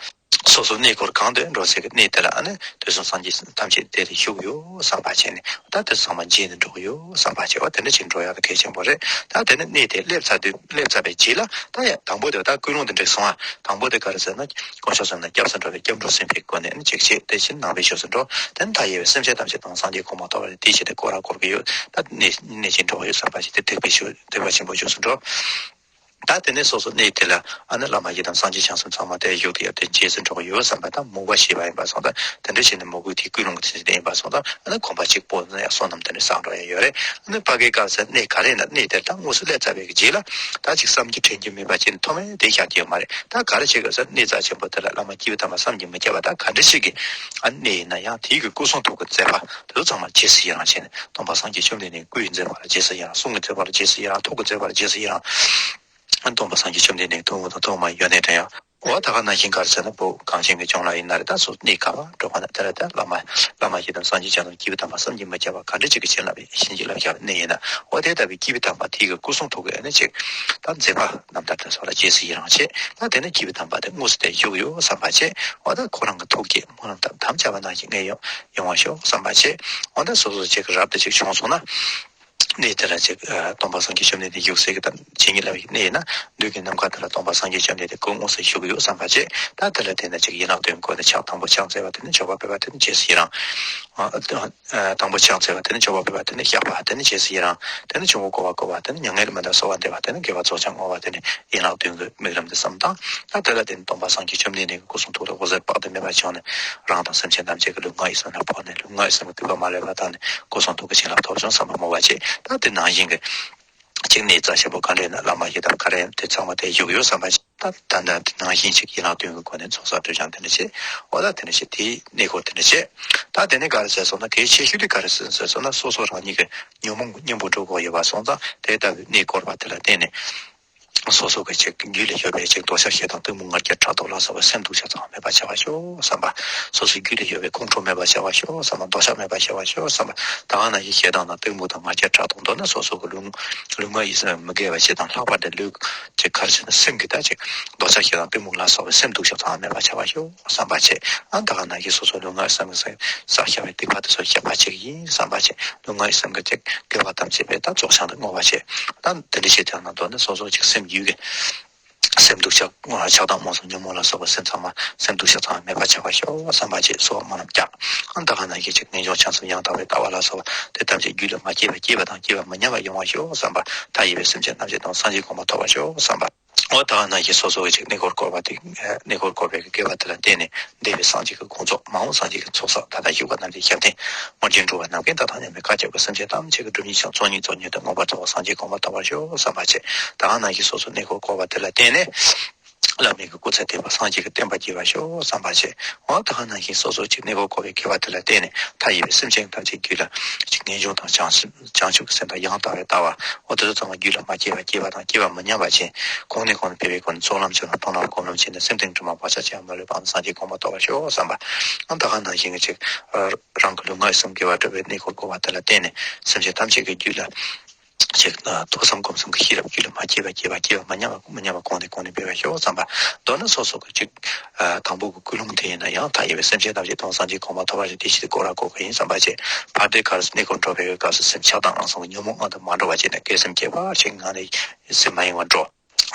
སོ་སོ་གནས་སྐོར་གང་དུ་འགྲོ་སའི་གནས་དེ་ལ་ཨ་ནི་དུས་གསུམ་སངས་རྒྱས་ཐམས་ཅད་དེ་ལ་བཞུགས་ཡོད་བསམ་པ་བྱས་ནས་ད་དེ་ཚང་མ་མཇལ་ནས་འགྲོ་གི་ཡོད་བསམ་པ་བྱས་པ་དེ་འདྲ་ཞིག་འགྲོ་ཡག་དེ་གལ་ཆེན་པོ་རེད། ད་དེ་ནས་གནས་དེ་སླེབས་ཚར་དུས་སླེབས་ཚར་བའི་རྗེས་ལ་ད་ཡང་དང་པོ་དེ་ད་ཀུན་སློང་དེ་འགྲིག་སོང་ཨ། དང་པོ་དེ་ག་རེ་ཟེར་ན་དཀོན་མཆོག་གསུམ་ལ་སྐྱབས་སུ་འགྲོ་བའི་སྐྱབས་འགྲོ་སེམས་དཔའི་སྒོ་ནས་ཨ་ནི་གཅིག་བྱས། དེ་བཞིན་ནང་པའི་ཕྱོགས་སུ་འགྲོ། དེ་ནས་མཐའ་ཡས་པའི་སེམས་ཅན་ཐམས་ཅད་དང་སངས་རྒྱས་གོང་མ་ཐོབ་པ་ལ་དེའི་ཆེད་དུ་སྐོར་ར་སྐོར་གྱི་ཡོད། ད་གནས་གནས་ཆེན་འགྲོ་གི་ཡོད་བསམ་པ་ཞིག་དེ་ཐེག་པའི་ཆོས་ཐེག་པ་ཆེན་པོའི་ཕྱོགས་སུ་འགྲོ། ད་དེ་ནས་སོ་སོ་གནས་དེ་ལ་ཨ་ནི་བླ་མ་ཡི་དམ་སངས་རྒྱས་བྱང་སེམས་ཚང་མ་དེ་བཞུགས་ཏེ་ཡོད་དེ་རྗེས་སུ་འགྲོ་གི་ཡོད་བསམ་པ་དང་མོས་པ་ཞེས་པ་ཡིན་པ་སོང་ཙང་དེ་འདྲ་བྱས་ནས་མོས་གུས་དེ་ཀུན་སློང་གི་མཚན་ཉིད་དེ་ཡིན་པ་སོང་ཙང་ཨ་ནི་གོམ་པ་གཅིག་སྤོས་ནས་ཡང་བསོད་ནམས་དེ་འདྲ་བསགས་འགྲོ་ཡ་ཡོད་རེད། ཨ་ནི་ཕ་གིའི་སྐབས་སུ་གནས་ག་རེ་ཡིན་ན་གནས་དེར་ད་དངོས་སུ་སླེབས་ཚར་བའི་རྗེས་ལ་ད་ཅིག་བསམ་རྒྱུ་དྲན་རྒྱུ་མེད་པ་བྱས་ནས་མཐོ་དམན་དེ་བཞག་རྒྱུ་ཡོད་མ་རེད། ད་ག་རེ་བྱེད་དགོས་ཟེར་གནས་རྩ་ཆེན་པོ་དེ་ལ་བླ་མ་སྐྱེས་བུ་དམ་པ་བསམ་གྱིས་མི་ཁྱབ་པ་ད་ག་འདྲ་ཞིག་གི་ཨ་གནས་ཡིན་ན་ཡང་དེའི་གི་སྐུ་གསུང་ཐུགས་ཀྱི་མཛད་པ་དེ་ཚོ་ཚང་མ་རྗེས་སུ་ཡི་རང་བྱས་ནས་སྟོན་པ་སངས་རྒྱས་བཅོམ་ལྡན་འདས་སྐུའི་མཛད་པ་ལ་རྗེས་སུ་ཡི་རང་། གསུང་གི་མཛད་པ་ལ་རྗེས་སུ་ཡི་རང་། ཐུགས་ཀྱི་མཛད་པ་ལ་རྗེས་སུ་ཡི་རང་། སྟོན་པ་སངས་རྒྱས་བཅོམ་ལྡན་འདས་ཐུན་མོང་དང་ཐུན་མོང་མ་ཡོན་ཏན་དྲན་ཡང་། འོ་ད་ག་ནང་བཞིན་ག་རེ་ཟེར་ན་བོད་གངས་ཅན་གྱི་ལྗོངས་ལ་ཡིན་ན་རེད། ད་སོ་གནས་ག་བ་འགྲོ་ག་ན་དེ་ལ་ད་བླ་མ་བླ་མ་ཞིག་དང་སངས་རྒྱས་བྱང་སེམས་སྐྱེས་བུ་དམ་པ་བསམ་གྱིས་མི་ཁྱབ་པ་ག་འདྲ་ཅིག་གི་བྱིན་རླབས་བྱིན་གྱིས་བརླབས་བཞག་པའི་གནས་ཡིན་ན། འོ་དེ་ལྟ་བུའི་སྐྱེས་བུ་དམ་པ་དེའི་གི་སྐུ་གསུང་ཐུགས་ཀྱི་ཨ་ནི་ཅིག་ད་མཛད་པ་རྣམ་ཐར་དེ་ཚོ་ལ་རྗེས་སུ་ཡི་རང་བྱེད། ད་དེ་ནས་སྐྱེས་བུ་དམ་པ་དེ་དངོས་སུ་དེ་བཞུགས་ཡོད་བསམ་པ་བྱེད། འོ་ད་ཁོ་རང་གི་ཐུགས་བསྐྱེད་སྨོན་ལམ་དང་དམ་བཅའ་བ་ནང་བཞིན་ངས་ཡོང་ཡོང་བ་ཤོག་བསམ་པ་བྱེད། འོ་ད་སོ་སོ་ཅིག་རབ་ཏུ་ཅིག་བྱུང་སོང་ན། གནས་དེ་ལ་ཅིག་ཨ་སྟོན་པ་སངས་རྒྱས་བཅོམ་ལྡན་འདས་བཞུགས་སའི་གི་ད་བྱིན་གྱིས་བརླབས་པའི་གནས་ཡིན་ན། མདུན་གྱི་ནམ་མཁའ་དེ་ལ་སྟོན་པ་སངས་རྒྱས་བཅོམ་ལྡན་འདས་སྐུ་དངོས་སུ་བཞུགས་ཡོད་བསམ་པ་བྱེད། ད་དེ་ལ་བརྟེན་ནས་ཅིག་ཡན་ལག་བདུན་བསྐོར་ནས་ཕྱག་དང་པོ་ཕྱག་འཚལ་བ་དེ་ནི་མཆོད་པ་ཕུལ་བ་དེ་ནི་རྗེས་སུ་ཡི་རང་། ཨ་ཨ་དང་པོ་ཕྱག་འཚལ་བ་དེ་ནི་མཆོད་པ་ཕུལ་བ་དེ་ནི་བཤགས་པ་དེ་ནི་རྗེས་སུ་ཡི་རང་། དེ་ནི་ཆུང་ངུ་བསྐོར་བ་བསྐོར་བ་དེ་ནི་མྱ་ངན་ལས་མི་འདའ་གསོལ་བ་འདེབས་པ་དེ་ནི་དགེ་བ་རྫོགས་བྱང་བསྔོ་བ་དེ་ནི་ཡན་ལག་བདུན་གྱི་དམིགས་རིམ་དེ་གསུམ་དང་། ད་དེ་ལ་བརྟེན་ནས་སྟོན་པ་སངས་རྒྱས་བཅོམ་ལྡན་འདས་ཀྱི་སྐུ་གསུང་ཐུགས་དང་འོད་ཟེར་དཔག་ཏུ་མེད་པ་བྱུང་ནས་རང་དང་སེམས་ཅན་ཐམས་ཅད་ཀྱི་ལུས་ངག་ཡིད་གསུམ་ལ་ཕོག་ནས་ལུས་ངག་ཡིད་གསུམ་གྱི་སྡིག་པ་མ་ལུས་པ་དག་ནས་སྐུ་གསུང་ཐུགས་ཀྱི་བྱིན་རླབས་ཐོབ་བྱུང་བསམ་པ་སྨོན་པ་བྱེད། ད་དེ་ནང་བཞིན་གྱི་གཅིག་གནས་རྩ་ཆེན་པོ་ག་འདྲ་ཡིན་ན་བླ་མ་ཡི་དམ་ག་རེ་ཡིན་དེ་ཚང་མ་དེ་བཞུགས་ཡོད་བསམ་པ་ཞིག་ད་ད་ལྟ་དེ་ནང་བཞིན་ཅིག་ཡིན་ལག་དོན་གྱི་སྒོ་ནས་ཚོགས་བསགས་སྒྲིབ་སྦྱང་དེ་འདྲ་བྱེད། འོ་ད་དེ་འདྲ་བྱེད་དེའི་གནས་སྐོར་དེ་འདྲ་བྱེད། ད་དེ་ནས་ག་རེ་ཟེར་སོང་ན་དེའི་ཆེ་ཤོས་དེ་ག་རེ་ཟེར་ཟེར་སོང་ན་སོ་སོ་རང་ཉིད་ཀྱི་ཉོན་མོངས་ཀྱི་གཉེན་པོ་གྲོལ་དགོས་ཡོད་པ་སོང་ཙང་དེ་ལྟ་བུའི་གནས་སྐོར་བ་དེ་ལ་བརྟེན་ནས། སོ་སོ་གི་ཅིག་རྒྱུད་ལ་ཡོད་པའི་ཅིག་འདོད་ཆགས་ཞེ་སྡང་གཏི་མུག་ང་རྒྱལ་ཕྲག་དོག་ལ་སོགས་པའི་སེམས་སྡུག་ཅག་ཚང་མ་མེད་པར་བྱ་བར་ཤོག་བསམ་པ། སོ་སོའི་རྒྱུད་ལ་ཡོད་པའི་ཁོང་ཁྲོ་མེད་པར་བྱ་བར་ཤོག་བསམ་པ། འདོད་ཆགས་མེད་པར་བྱ་བར་ཤོག་བསམ་པ། ད་ག་ནང་བཞིན་ཞེ་སྡང་དང་གཏི་མུག་དང་ང་རྒྱལ་ཕྲག་དོག་མདོར་ན་སོ་སོ་གི་ལུས་ལུས་ངག་ཡིད་གསུམ་མི་དགེ་བ་བྱེད་དང་ལྷག་པར་དུ་ལུས་ཀྱི་གར་བྱེད་ན་སེམས་ཀྱི་ད་ཅིག་འདོད་ཆགས་ཞེ་སྡང་གཏི་མུག་ལ་སོགས་པའི་སེམས་སྡུག་ཅག་ཚང་མ་མེད་པར་བྱ་བར་ཤོག་བསམ་པ་བྱེད། ཨ་ད་ག་ནང་བཞིན་སོ་སོ་ལུས་ངག་ཡིད་གསུམ་གྱི་བསགས་བཞག་པའི་སྡིག་པ་དེ་ཚོ་བཤགས་པ་བྱེད་ཀྱི་ཡིན་བསམ་པ་བྱེད། ལུས་ངག་ཡིད་གསུམ་གྱི་ཅིག་དགེ་བ་ཐམས་ཅད་པའི་ད་རྫོགས་བྱང་དུ་བསྔོ་བ་བྱེད། ད་དེ་འདྲ་བྱེད་ཐེངས་ན་མདོར་ན་སོ་སོ་ཅིག་སེམས་རྒྱུད་ཀྱི་སེམས་སྡུག་ཅག་ཆགས་སྡང་རྨོངས་གསུམ་ཉོན་མོངས་ལ་སོགས་པ་སེམས་ཚང་མ་སེམས་སྡུག་ཅག་ཚང་མ་མེད་པར་བྱ་བར་ཤོག་བསམ་པ་བྱེད། གསོལ་བ་སྨོན་ལམ་རྒྱག་ཨ་ད་ག་ནང་བཞིན་ཅིག་ངེས་འབྱུང་བྱང་སེམས་ཡང་དག་པའི་ལྟ་བ་ལ་སོགས་པ་དེ་ཐམས་ཅད་རྒྱུད་ལ་མ་སྐྱེས་པ་སྐྱེས་པ་དང་སྐྱེས་པ་མི་ཉམས་པ་ཡོང་བར་ཤོག་བསམ་པ། མཐའ་ཡས་པའི་སེམས་ཅན་ཐམས་ཅད་དང་སངས་རྒྱས་གོ་འཕང་ཐོབ་པར་ཤོག་བསམ་པ། འོ་ད་ག་ནང་བཞིན་སོ་སོ་གི་ཅིག་གནས་སྐོར་བསྐོར་བ་དེ་གནས་སྐོར་བསྐོར་བའི་དགེ་བ་དེ་ལ་བརྟེན་ནས་འདས་པའི་སངས་རྒྱས་ཀྱི་དགོངས་རྫོགས་མ་འོངས་སངས་རྒྱས་ཀྱི་ཚོགས་བསགས་ད་ལྟ་བཞུགས་པ་རྣམས་ཀྱི་ཞབས་བརྟན་སྔོན་བྱོན་འགྲོ་བ་ནམ་མཁའི་མཐའ་དང་མཉམ་པའི་བཀའ་ཁྱབ་ཀྱི་སེམས་ཅན་ཐམས་ཅད་ཀྱི་སྒྲུབ་གཉེན་ཞིང་ཚོགས་གཉིས་རྫོགས་ཉིད་དུ་མངོན་པར་རྫོགས་པ་སངས་རྒྱས་གོ་འཕང་ཐོབ་པར་ཤོག་བསམ་པ་བྱེད། ད་ག་ནང་བཞིན་སོ་སོ་གནས་སྐོར་བསྐོར་བ་དེ་ལ་བརྟེན་ནས་བླ་མའི་གི་སྐུ་ཚེ་བརྟན་པ་སངས་རྒྱས་ཀྱི་བསྟན་པ་རྒྱས་པར་ཤོག་བསམ་པ་བྱེད། འོ་ད་ག་ནང་བཞིན་སོ་སོ་ཅིག་གནས་སྐོར་བསྐོར་བའི་དགེ་བ་དེ་ལ་བརྟེན་ནས་མཐའ་ཡས་པའི་སེམས་ཅན་ཐམས་ཅད་རྒྱུད་ལ་ཅིག་ངེས་འབྱུང་དང་བྱང་སེམས་བྱང་ཆུབ་ཀྱི་སེམས་དང་ཡང་དག་པའི་ལྟ་བ། འོ་དེ་ཚོ་ཚང་མ་རྒྱུད་ལ་མ་སྐྱེས་པ་སྐྱེས་པ་དང་སྐྱེས་པ་མི་ཉམས་པ་ཅན་གོང་ནས་གོང་དུ་འཕེལ་བའི་སྒོ་ནས་ཚོགས་ལམ་ཆེན་དང་མཐོང་ལམ་སྒོམ་ལམ་ཆེན་ནས་སེམས་གཏིང་དྲི་མ་བག་ཆགས་ཅན་མ་ལུས་པའམ་སངས་རྒྱས་གོ་འཕང་ཐོབ་པར་ཤོག་བསམ་པ། ཨ་ད་ག་ནང་བཞིན་གྱི་ཅིག་རང་གི་ལུས་ངག་ཡིད་གསུམ་དགེ་བ་སྒྲུབ་པའི་གནས་སྐོར་བསྐོར་བ་དེ་ལ་བརྟེན་ནས་སེམས་ཅན་ཐམས་ཅད་ཀྱི་རྒྱུད་ལ་ཅིག་ཐོས་བསམ་སྒོམ་གསུམ་གྱི་ཤེས་རབ་རྒྱུད་ལ་མ་སྐྱེས་པ་སྐྱེས་པ་སྐྱེས་པ་མ་ཉམས་པ་མ་ཉམས་པ་གོང་ནས་གོང་ནས་འཕེལ་བར་ཤོག་བསམ་པ། མདོར་ན་སོ་སོ་གི་ཅིག་དང་པོ་གི་ཀུན་སློང་དེ་ཡིན་ན་ཡང་མཐའ་ཡས་པའི་སེམས་ཅན་ཐམས་ཅད་དང་སངས་རྒྱས་གོ་འཕང་ཐོབ་པར་ཤོག་དེ་ཞེས་ཏེ་སྐོར་ར་བསྐོར་གྱི་ཡིན་བསམ་པ་བྱེད། བར་དེ་གར་གནས་སྐོར་འགྲོ་བའི་སྐབས་སུ་སེམས་ཆགས་སྡང་ཨང་སང་གི་ཉོན་མོངས་ཨང་དུ་མ་འགྲོ་བ་བྱས་ནས་དགེ་སེམས་བསྐྱེད་པར་བྱེད་ངང་ནས་སེམས་མ་ཡེངས་པར་འགྲོ།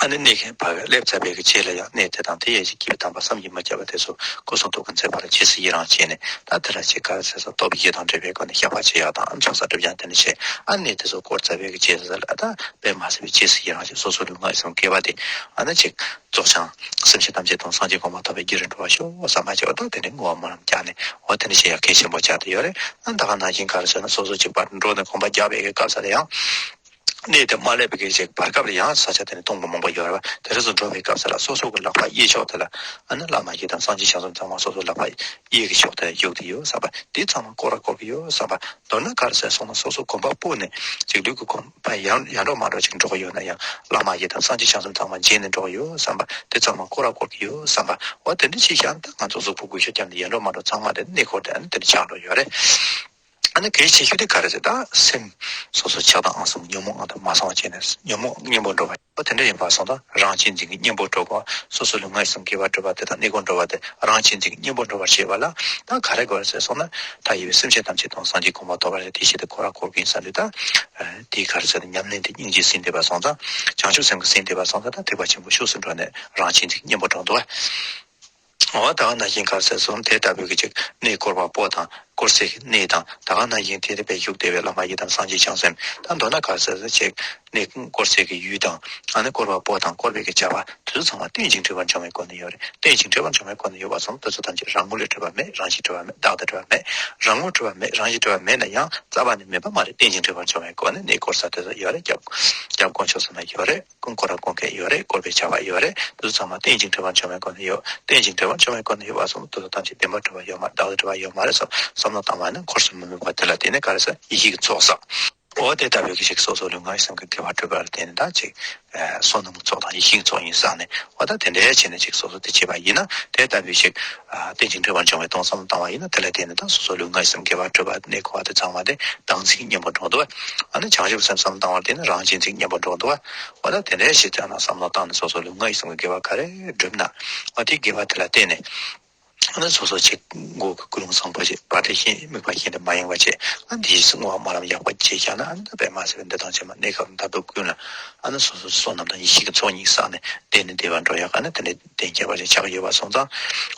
ཨ་ནི་གནས་ཁེ་ཕ་གི་སླེབས་ཚར་བའི་གི་རྗེས་ལ་ཡང་གནས་དེ་དང་དེ་ཡི་ཞིག་སྐྱེས་བུ་དམ་པ་བསམ་གྱིས་མི་ཁྱབ་པ་དེ་ཚོ་སྐུ་གསུང་ཐུགས་ཀྱི་མཛད་པ་ལ་རྗེས་སུ་ཡི་རང་བྱས་ནས་ད་དེ་ལ་ཅིག་ག་རེ་ཟེར་ས་སྟོབས་བཞི་དང་འབྲེལ་བའི་སྒོ་ནས་བཤགས་པ་བྱེད་ཡག་དང་ཚོགས་བསགས་སྒྲིབ་སྦྱང་དེ་ནི་བྱེད། ཨ་གནས་དེ་ཚོ་བསྐོར་ཚར་བའི་གི་རྗེས་ལ་ད་དཔེ་མ་ཟད་པའི་རྗེས་སུ་ཡི་རང་བྱས་སོ་སོ་ལུས་ངག་ཡིད་གསུམ་དགེ་བ་དེ་ཨ་ནི་ཅིག་རྫོགས་བྱང་སེམས་ཅན་ཐམས་ཅད་དང་སངས་རྒྱས་གོ་འཕང་ཐོབ་པའི་རྒྱུ་རུ་འགྲོ་བར་ཤོག་བསམ་པ་བྱེད་པ་དང་དེ་ནི་བསྔོ་བ་སྨོན་ལམ་བརྒྱབ་ནས་འོ་དེ་ནི་བྱེད་ཡག་གལ་ཆེན་པོ་ཆགས་བསྡད་ཡོད་རེད། ཨ་ད་ག་ནང་བཞིན་ག་རེ་ཟེར་ན་སོ་སོ་ཅིག་བར་འགྲོ་ནས་གོམ་པ་རྒྱག་པའི་གི་སྐབས་སུ་ལ་ཡང་། གནས་དེ་མ་སླེབས་པའི་གི་ཅིག་བར་སྐབས་ལ་ཡང་ས་ཆ་དེ་ནི་སྟོང་པ་མང་པོ་ཡོད་རེད་བ། དེ་རེ་ཚོ་འགྲོ་བའི་སྐབས་སུ་ལ་སོ་སོ་གི་ལག་པ་གཡས་ཕྱོགས་དེ་ལ་ཨ་ནི་བླ་མ་ཡི་དམ་སངས་རྒྱས་བྱང་སེམས་ཚང་མ་སོ་སོ་ལག་པ་གཡས་ཀྱི་ཕྱོགས་དེ་ལ་བཞུགས་ཏེ་ཡོད་བསམ་པ་དེ་ཚང་མ་སྐོར་ར་བསྐོར་གྱི་ཡོད་བསམ་པ། མདོར་ན་ག་རེ་ཟེར་སོང་ན་སོ་སོ་གོམ་པ་སྤོས་ནས་ཅིག་ལུས་ཀྱི་གོམ་པ་ཡར་ཡར་འགྲོ་མར་འགྲོ་ཅིག་འགྲོ་གི་ཡོད་ན་ཡང་བླ་མ་ཡི་དམ་སངས་རྒྱས་བྱང་སེམས་ཚང་མ་མཇལ་ནས་འགྲོ་གི་ཡོད་བསམ་པ་དེ་ཚང་མ་སྐོར་ར་བསྐོར་གྱི་ཡོད་བསམ་པ། འོ་དེ་འདྲ་ཅིག་བཞག་ན་ད་ང་ཚོ་གཟུགས་པོ་འགུལ་ཤུགས་བརྒྱབ་ནས་ཡར་འགྲོ་མར་འགྲོ་ཚང་མ་དེ་གནས་སྐོར་དེ་ཨ་ནི་དེ་འདྲ་ཆགས་འགྲོ་ཡོད་རེད། ཨ་ནི་གལ་ཆེ་ཤོས་དེ་ག་རེ་ཟེར་ད་སེམས་སོ་སོ་ཆགས་སྡང་ཨང་སང་ཉོན་མོངས་ཨང་དུ་མ་སོང་བ་བྱས་ནས་ཉོན་མོངས་གཉེན་པོ་འགྲོ་བ་ཡོད་དེ་འདྲ་ཡིན་པ་སོང་ཙང་རང་གཅེས་འཛིན་གྱི་གཉེན་པོ་འགྲོ་དགོས། སོ་སོ་ལུས་ངག་ཡིད་གསུམ་དགེ་བ་སྒྲུབ་པ་དེ་དང་གནས་སྐོར་འགྲོ་བ་དེ་རང་གཅེས་འཛིན་གྱི་གཉེན་པོ་འགྲོ་བར་བྱེད་པ་ལ་ད་ག་རེ་དགོས་རེད་ཟེར་སོང་ན་མཐའ་ཡས་པའི་སེམས་ཅན་ཐམས་ཅད་དང་སངས་རྒྱས་གོ་འཕང་ཐོབ་པར་དེ་ཞེས་དེ་ཁོ་རང་འཁོར་གྱིན་ས་འདི་ད་དེའི་ག་རེ་ཟེར་ན་ཉམས་ལེན་དེ་སྙིང་རྗེ་ཟིན་བསྡད་པ་སོང་ཙང་བྱང་ཆུབ་སེམས་ཀྱི་ཟིན་བསྡད་པ་སོང་ཙང་ད་ཐེག་པ་ཆེན་པོ་ཤུགས་སུ་འགྲོ་ནས་རང་གཅེས་འཛིན་གྱི་གཉེན་པོ་འགྲོ་འདུག་བ། འོ་ད་ག་ནང་བཞིན་ག་རེ་ཟེར་སོང་དེ་ལྟ་བུའི་གི་ཅིག་གནས་སྐོར་བ་པོ་དང་དཀོར་ཟས་ཀྱི་གནས་དང་ད་ག་ནང་བཞིན་དེ་དེ་བས་བཞུགས་བསྡད་པའི་བླ་མ་ཡི་དམ་སངས་རྒྱས་བྱང་སེམས་ད་མདོར་ན་ག་རེ་ཟེར་ཅིག་གནས་དཀོར་ཟས་ཀྱི་ཡུལ་དང་ཨ་ནི་སྐོར་བ་པོ་དང་སྐོར་བའི་གི་བྱ་བ་དེ་ཚོ་ཚང་མ་རྟེན་ཅིང་འབྲེལ་བར་འབྱུང་བའི་སྒོ་ནས་ཡོད་རེད། རྟེན་ཅིང་འབྲེལ་བར་འབྱུང་བའི་སྒོ་ནས་ཡོད་པ་སོང་དེ་ཚོ་ཐམས་ཅད་རང་ངོ་ལས་གྲུབ་པ་མེད། རང་བཞིན་གྲུབ་པ་མེད། བདག་ལྟ་གྲུབ་པ་མེད། རང་ངོ་གྲུབ་པ་མེད། རང་བཞིན་གྲུབ་པ་མེད་ན་ཡང་རྩ་བ་ནས་མེད་པ་མ་རེད། རྟེན་ཅིང་འབྲེལ་བར་འབྱུང་བའི་སྒོ་ནས་གནས་སྐོར་ས་དེ་ཚོ་ཡོད་རེད། སྐྱབས་སྐྱབས་དཀོན་མཆོག་གསུམ་ལ་ཡོད་རེད། ཀུན་སྐོར་ར་སྐོར་མཁན་ཡོད་རེད། སྐོར་བའི་བྱ་བ་ཡོད་རེད། དེ་ཚོ་ཚང་མ་རྟེན་ཅིང་འབྲེལ་བར་འབྱུང་བའི་སྒོ་ནས་ཡོད། རྟེན་ཅིང་འབྲེལ་བར་འབྱུང་བའི་སྒོ་ནས་ཡོད་པ་སོང་དེ་ཚོ་ཐམས་ཅད་བདེན་པར་གྲུབ་པ་ཡོད་མ་རེད། བདག་ལྟ་གྲུབ་པ་ཡོད་མ་རེད་བསམ་བསམ་བློ་བཏང་བ་ནི་འཁོར་གསུམ་མི་དམིགས་པ་དེ་ལ་བརྟེན་ནས་ག་རེ་ཟེར་ཡེ་ཤེས་ཀྱི་ཚོགས་བསགས། འོ་དེ་ལྟ་བུའི་གི་ཅིག་སོ་སོ་ལུས་ངག་ཡིད་གསུམ་གྱི་དགེ་བ་བསྒྲུབ་པ་ལ་བརྟེན་ནས་ད་ཅིག་བསོད་ནམས་ཀྱི་ཚོགས་དང་ཡེ་ཤེས་ཀྱི་ཚོགས་གཉིས་བསགས་ནས། འོ་ད་དེ་འདྲའི་བྱས་ནས་ཅིག་སོ་སོ་དེ་བྱས་པ་ཡིན་ན། དེ་ལྟ་བུའི་ཅིག་རྟེན་ཅིང་འབྲེལ་བར་འབྱུང་བའི་དོན་བསམ་བློ་བཏང་བ་ཡིན་ན། དེ་ལ་བརྟེན་ནས་ད་སོ་སོ་ལུས་ངག་ཡིད་གསུམ་དགེ་བ་བསྒྲུབ་པ་གནས་འཁོར་བ་དེ་ཚང་མ་དེ་བདག་འཛིན་གྱི་གཉེན་པོ་འགྲོ་འདུག་བ། ཨ་ནི་བྱང་ཆུབ་སེམས་བསམ་བློ་བཏང་བ་དེ་ནི་རང་གཅེས་འཛིན་གྱི་གཉེན་པོ་འགྲོ་འདུག་བ། འོ་ད་དེ་འདྲའི་ཅིག་ཙམ་ན་བསམ་བློ་བཏང་ནས་སོ་སོ་ལུས་ངག་ཡིད་གསུམ་གྱི་དགེ་བ་ག་རེ་བསྒྲུབ་ན། འོ་དེའི་དགེ་བ་དེ་ལ་བརྟེན་ནས། ཨ་ནི་སོ་སོ་ཅིག་མགོ་གི་ཀུན་སློང་བཟང་པོ་ཅིག་བར་དུ་ཤེས་དམིགས་པ་ཤིན་ཏུ་མ་ཡེངས་པ་བྱས། ཨ་འདི་བསྔོ་བ་སྨོན་ལམ་ཡག་པོ་བྱས་བཞག་ན། ཨ་ནི་ད་པད་མ་ཟེར་བའི་འདི་དང་བཅས་མ་གནས་སྐབས་མཐར་ཐུག་ཀུན་ལ། ཨ་ནི་སོ་སོ་བསོད་ནམས་དང་ཡེ་ཤེས་ཀྱི་ཚོགས་གཉིས་བསགས་ནས་བདེ་ནས་བདེ་བར་འགྲོ་ཡག་ཨ་ནི་དེ་འདྲའི་གདེང་ཁྱད་པར་ཅན་ཆགས་ཡོད་པ་སོང་ཙང་།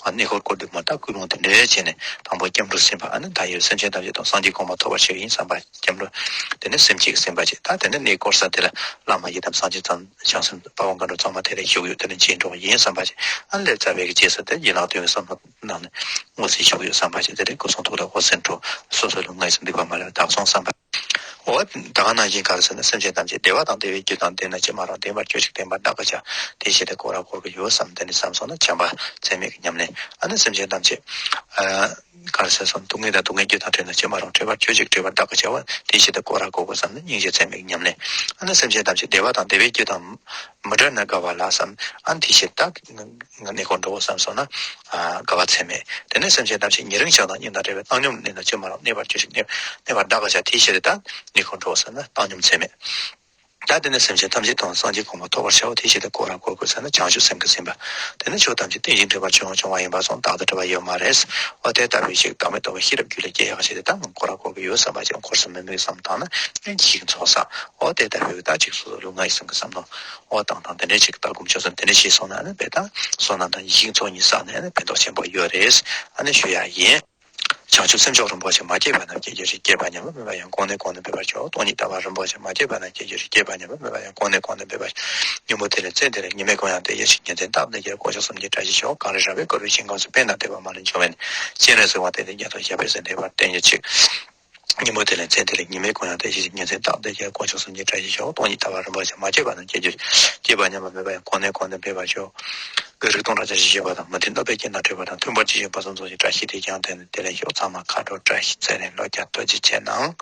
ཨ་གནས་འཁོར་བསྐོར་དུས་མ་ད་ཀུན་སློང་དེ་འདྲའི་བྱས་ནས། དང་པོ་སྐྱབས་འགྲོ་སེམས་དཔའ། ཨ་ནི་ད་ཡོད་སེམས་ཅན་ཐམས་ཅད་དང་སངས་རྒྱས་གོ་འཕང་ཐོབ་པར་ཤོག་ཡིན་བསམ་པ་སྐྱབས་འགྲོ། དེ་ནས་སེམས་བསྐྱེད་ཀྱི་སེམས་དཔའ་བྱས། ད་དེ་ནས་གནས་སྐོར་ས་དེ་ལ་བླ་མ་ཡི་དམ་སངས་རྒྱས་ཙམ་བྱང་སེམས་དཔའ་བོ་མཁའ་འགྲོ་ཚང་མ་དེ་ལ་བཞུགས་ཡོད། དེ་ནས་རྗེས་འགྲོ་ཡིན་བསམ་པ་བྱས། ཨ་ནི་སླེབས་ཚར་བའི་གི་རྗེས་སུ་དེ་ཡན་ལག་བདུན་གྱི་བསམ་བློ་གནང་ནས་སྔོ་ཚལ་བཞུགས་ཡོད་བསམ་པ་བྱས། དེ་ལས་སྐུ་གསུང་ཐུགས་དང་འོད་ཟེར་འཕྲོ། སོ་སོ་ལུས་ངག་ཡིད་གསུམ་སྡིག་པ་མ་ལུས་པ་དག་སོང་བསམ་པ། འོ་ད་ག་ནང་བཞིན་ག་རེ་ཟེར་ན། སེམས་ཅན་ཐམས་ཅད་བདེ་བ་དང་བདེ་བའི་རྒྱུ་དང་ལྡན་ན་ཅི་མ་རུང་། ལྡན་པར་གྱུར་ཅིག་ལྡན་པར་བདག་གིས་བྱ། དེའི་ཕྱིར་དེ་བསྐོར་ར་བསྐོར་གྱི་ཡུལ་བསམ། དེ་ནི་བསམ་སོང་ན་བྱམས་པ་ཚད་མེད་ཀྱི་ཉམས་ལེན། ཨ་ནི་སེམས་ཅན་ཐམས་ཅད་ཨ་ག་རེ་ཟེར་སོང་། སྡུག་བསྔལ་དང་སྡུག་བསྔལ་རྒྱུ་དང་བྲལ་ན་ཅི་མ་རུང་། བྲལ་བར་གྱུར་ཅིག་བྲལ་བར་བདག་གིས་བྱ་བ། དེའི་ཕྱིར་དེ་བསྐོར་ར་བསྐོར་དགོས་བསམ་ནས་སྙིང་རྗེ་ཚད་མེད་ཀྱི་ཉམས་ལེན། ཨ་ནི་སེམས་ཅན་ཐམས་ཅད་བདེ་བ་དང་བདེ་བའི་རྒྱུ་དང་མི་འབྲལ་ན་དགའ་བ་ལ་བསམ། ཨ་ནི་དེའི་ཕྱིར་བདག་གནས་འཁོར་འགྲོ་དགོས་བསམ་སོང་ན་དགའ་བ་ཚད་མེད། དེ་ནས་སེམས་ཅན་ཐམས་ཅད་ཉེ་རིང་ཆགས་སྡང་གཉིས་དང་བྲལ་བའི་བཏང་སྙོམས་གནས་ན་ཅི་མ་རུང་། གནས་པར་གྱུར་ཅིག་གནས་གནས་པར་བདག་གིས་བྱ། དེའི་ཕྱིར་དེ་གནས་འཁོར་འགྲོ་དགོས་བསམ་ན་བཏང་སྙོམས་ཚད་མེད། ད་དེ་ནས་སེམས་ཅན་ཐམས་ཅད་དང་སངས་རྒྱས་གོ་འཕང་ཐོབ་པར་བྱའོ། དེའི་ཕྱིར་དེ་བསྐོར་ར་བསྐོར་དགོས་བསམ་ན་བྱང་ཆུབ་སེམས་ཀྱི་སེམས་དཔའ། དེ་ནི་ཆོས་ཐམས་ཅད་རྟེན་ཅིང་འབྲེལ་བར་འབྱུང་བ་འབྱུང་བ་ཡིན་པ་སོང་། རྟག་ཏུ་བྲལ་བ་ཡོད་མ་རེད། འོ་དེ་ལྟ་བུའི་ཞིག་བདག་མེད་རྟོགས་པའི་ཤེས་རབ་རྒྱུད་ལ་སྐྱེ་ཡག་ཞིག་དེ་ད་བསྐོར་ར་བསྐོར་གྱི་ཡོད་བསམ་པ་ཅིག་འཁོར་གསུམ་མི་དམིགས་བསམ་བཏང་ན་ཡེ་ཤེས་ཀྱི་ཚོགས་བསགས། འོ་དེ་ལྟ་བུའི་ད་ཅིག་སོ་སོ་ལུས་ངག་ཡིད་གསུམ་གྱི་བསམ་མནོ། འོ་བཏང་བཏང་དེ་འདྲའི་ཅིག་ལྟ་སྒོམ་སྤྱོད་གསུམ་དེ་འདྲ་ཞིག་སོང་ན་ཨ་ནི་དཔེ་ད་བསོད་ནམས་དང་ཡེ་ཤེས་ཀྱི་ཚོགས་གཉིས་བསགས་ནས་ཨ་ནི་ཕན་ཐོགས་ཆེན་པོ་ཡོད་རེད། ཨ་ནི་ཞུ་ཡག་ཡིན། བྱང་ཆུབ་སེམས་མཆོག་རིན་པོ་ཆེ། མ་སྐྱེས་པ་རྣམས་སྐྱེ་གྱུར་ཅིག་སྐྱེས་པ་ཉམས་པ་མེད་པ་ཡང་། གོང་ནས་གོང་དུ་འཕེལ་བར་ཤོག་སྟོང་ཉིད་ལྟ་བ་རིན་པོ་ཆེ། མ་སྐྱེས་པ་རྣམས་སྐྱེ་གྱུར་ཅིག་སྐྱེས་པ་ཉམས་པ་མེད་པ་ཡང་། གོང་ནས་གོང་དུ་འཕེལ་བར་ཤོག་ཉིན་མོ་དེ་ལས་མཚན་དེ་ལས་ཉི་མའི་གུང་ཡང་དེ་ཡི་ཕྱིར། ཉིན་མཚན་རྟག་བདེ་རྒྱལ་དཀོན་མཆོག་གསུམ་གྱི་བཀྲ་ཤིས་ཤོག་གངས་རི་ར་བས་བསྐོར་བའི་ཞིང་ཁམས་སུ། དཔེར་ན་བསྟོད་པ་མ་ལུས་འབྱུང་བའི་གནས། སྤྱན་རས་གཟིགས་དབང་ལྡན་དེ་ཉིད་དང་ཞབས་པད་སྲིད་མཐའི་བར་བརྟན་གྱུར་ཅིག་ཉིན་མོ་དེ་ལས་མཚན་དེ་ལས་ཉི་མའི་གུང་ཡང་དེ་ཡི་ཕྱིར། ཉིན་མཚན་རྟག་བདེ་རྒྱལ་དཀོན་མཆོག་གསུམ་གྱི་བཀྲ་ཤིས་ཤོག་སྟོང་ཉིད་ལྟ་བ་རིན་པོ་ཆེ། མ་སྐྱེས་པ་རྣམས་སྐྱེ་གྱུར་ཅིག་སྐྱེས་པ་ཉམས་པ་མེད་པ་ཡང་། གོང་ནས་གོང་དུ་འཕེལ་བར་ཤོག་གངས་རི་སྟོང་ཕྲག་བརྒྱ་བཞི་བཅུ་པ་དང་། མུ་ཏིག་ནོར་བུས་བརྒྱན་དང་འཁྲིལ་བ་དང་། མཐུན་པར་ཇི་བཞིན་དཔག་བསམ་རྫོགས་ཤིང་བཀྲ་ཤིས་དེས་ཀྱང་དེ་ནས་དེ་ལས་ཤོག་ཚང་མ་ཁ་དྲོ་བཀྲ་ཤིས་བདེ་ལེགས་ལོ་བརྒྱ་ཐུགས་རྗེ་ཆེ་གནང་།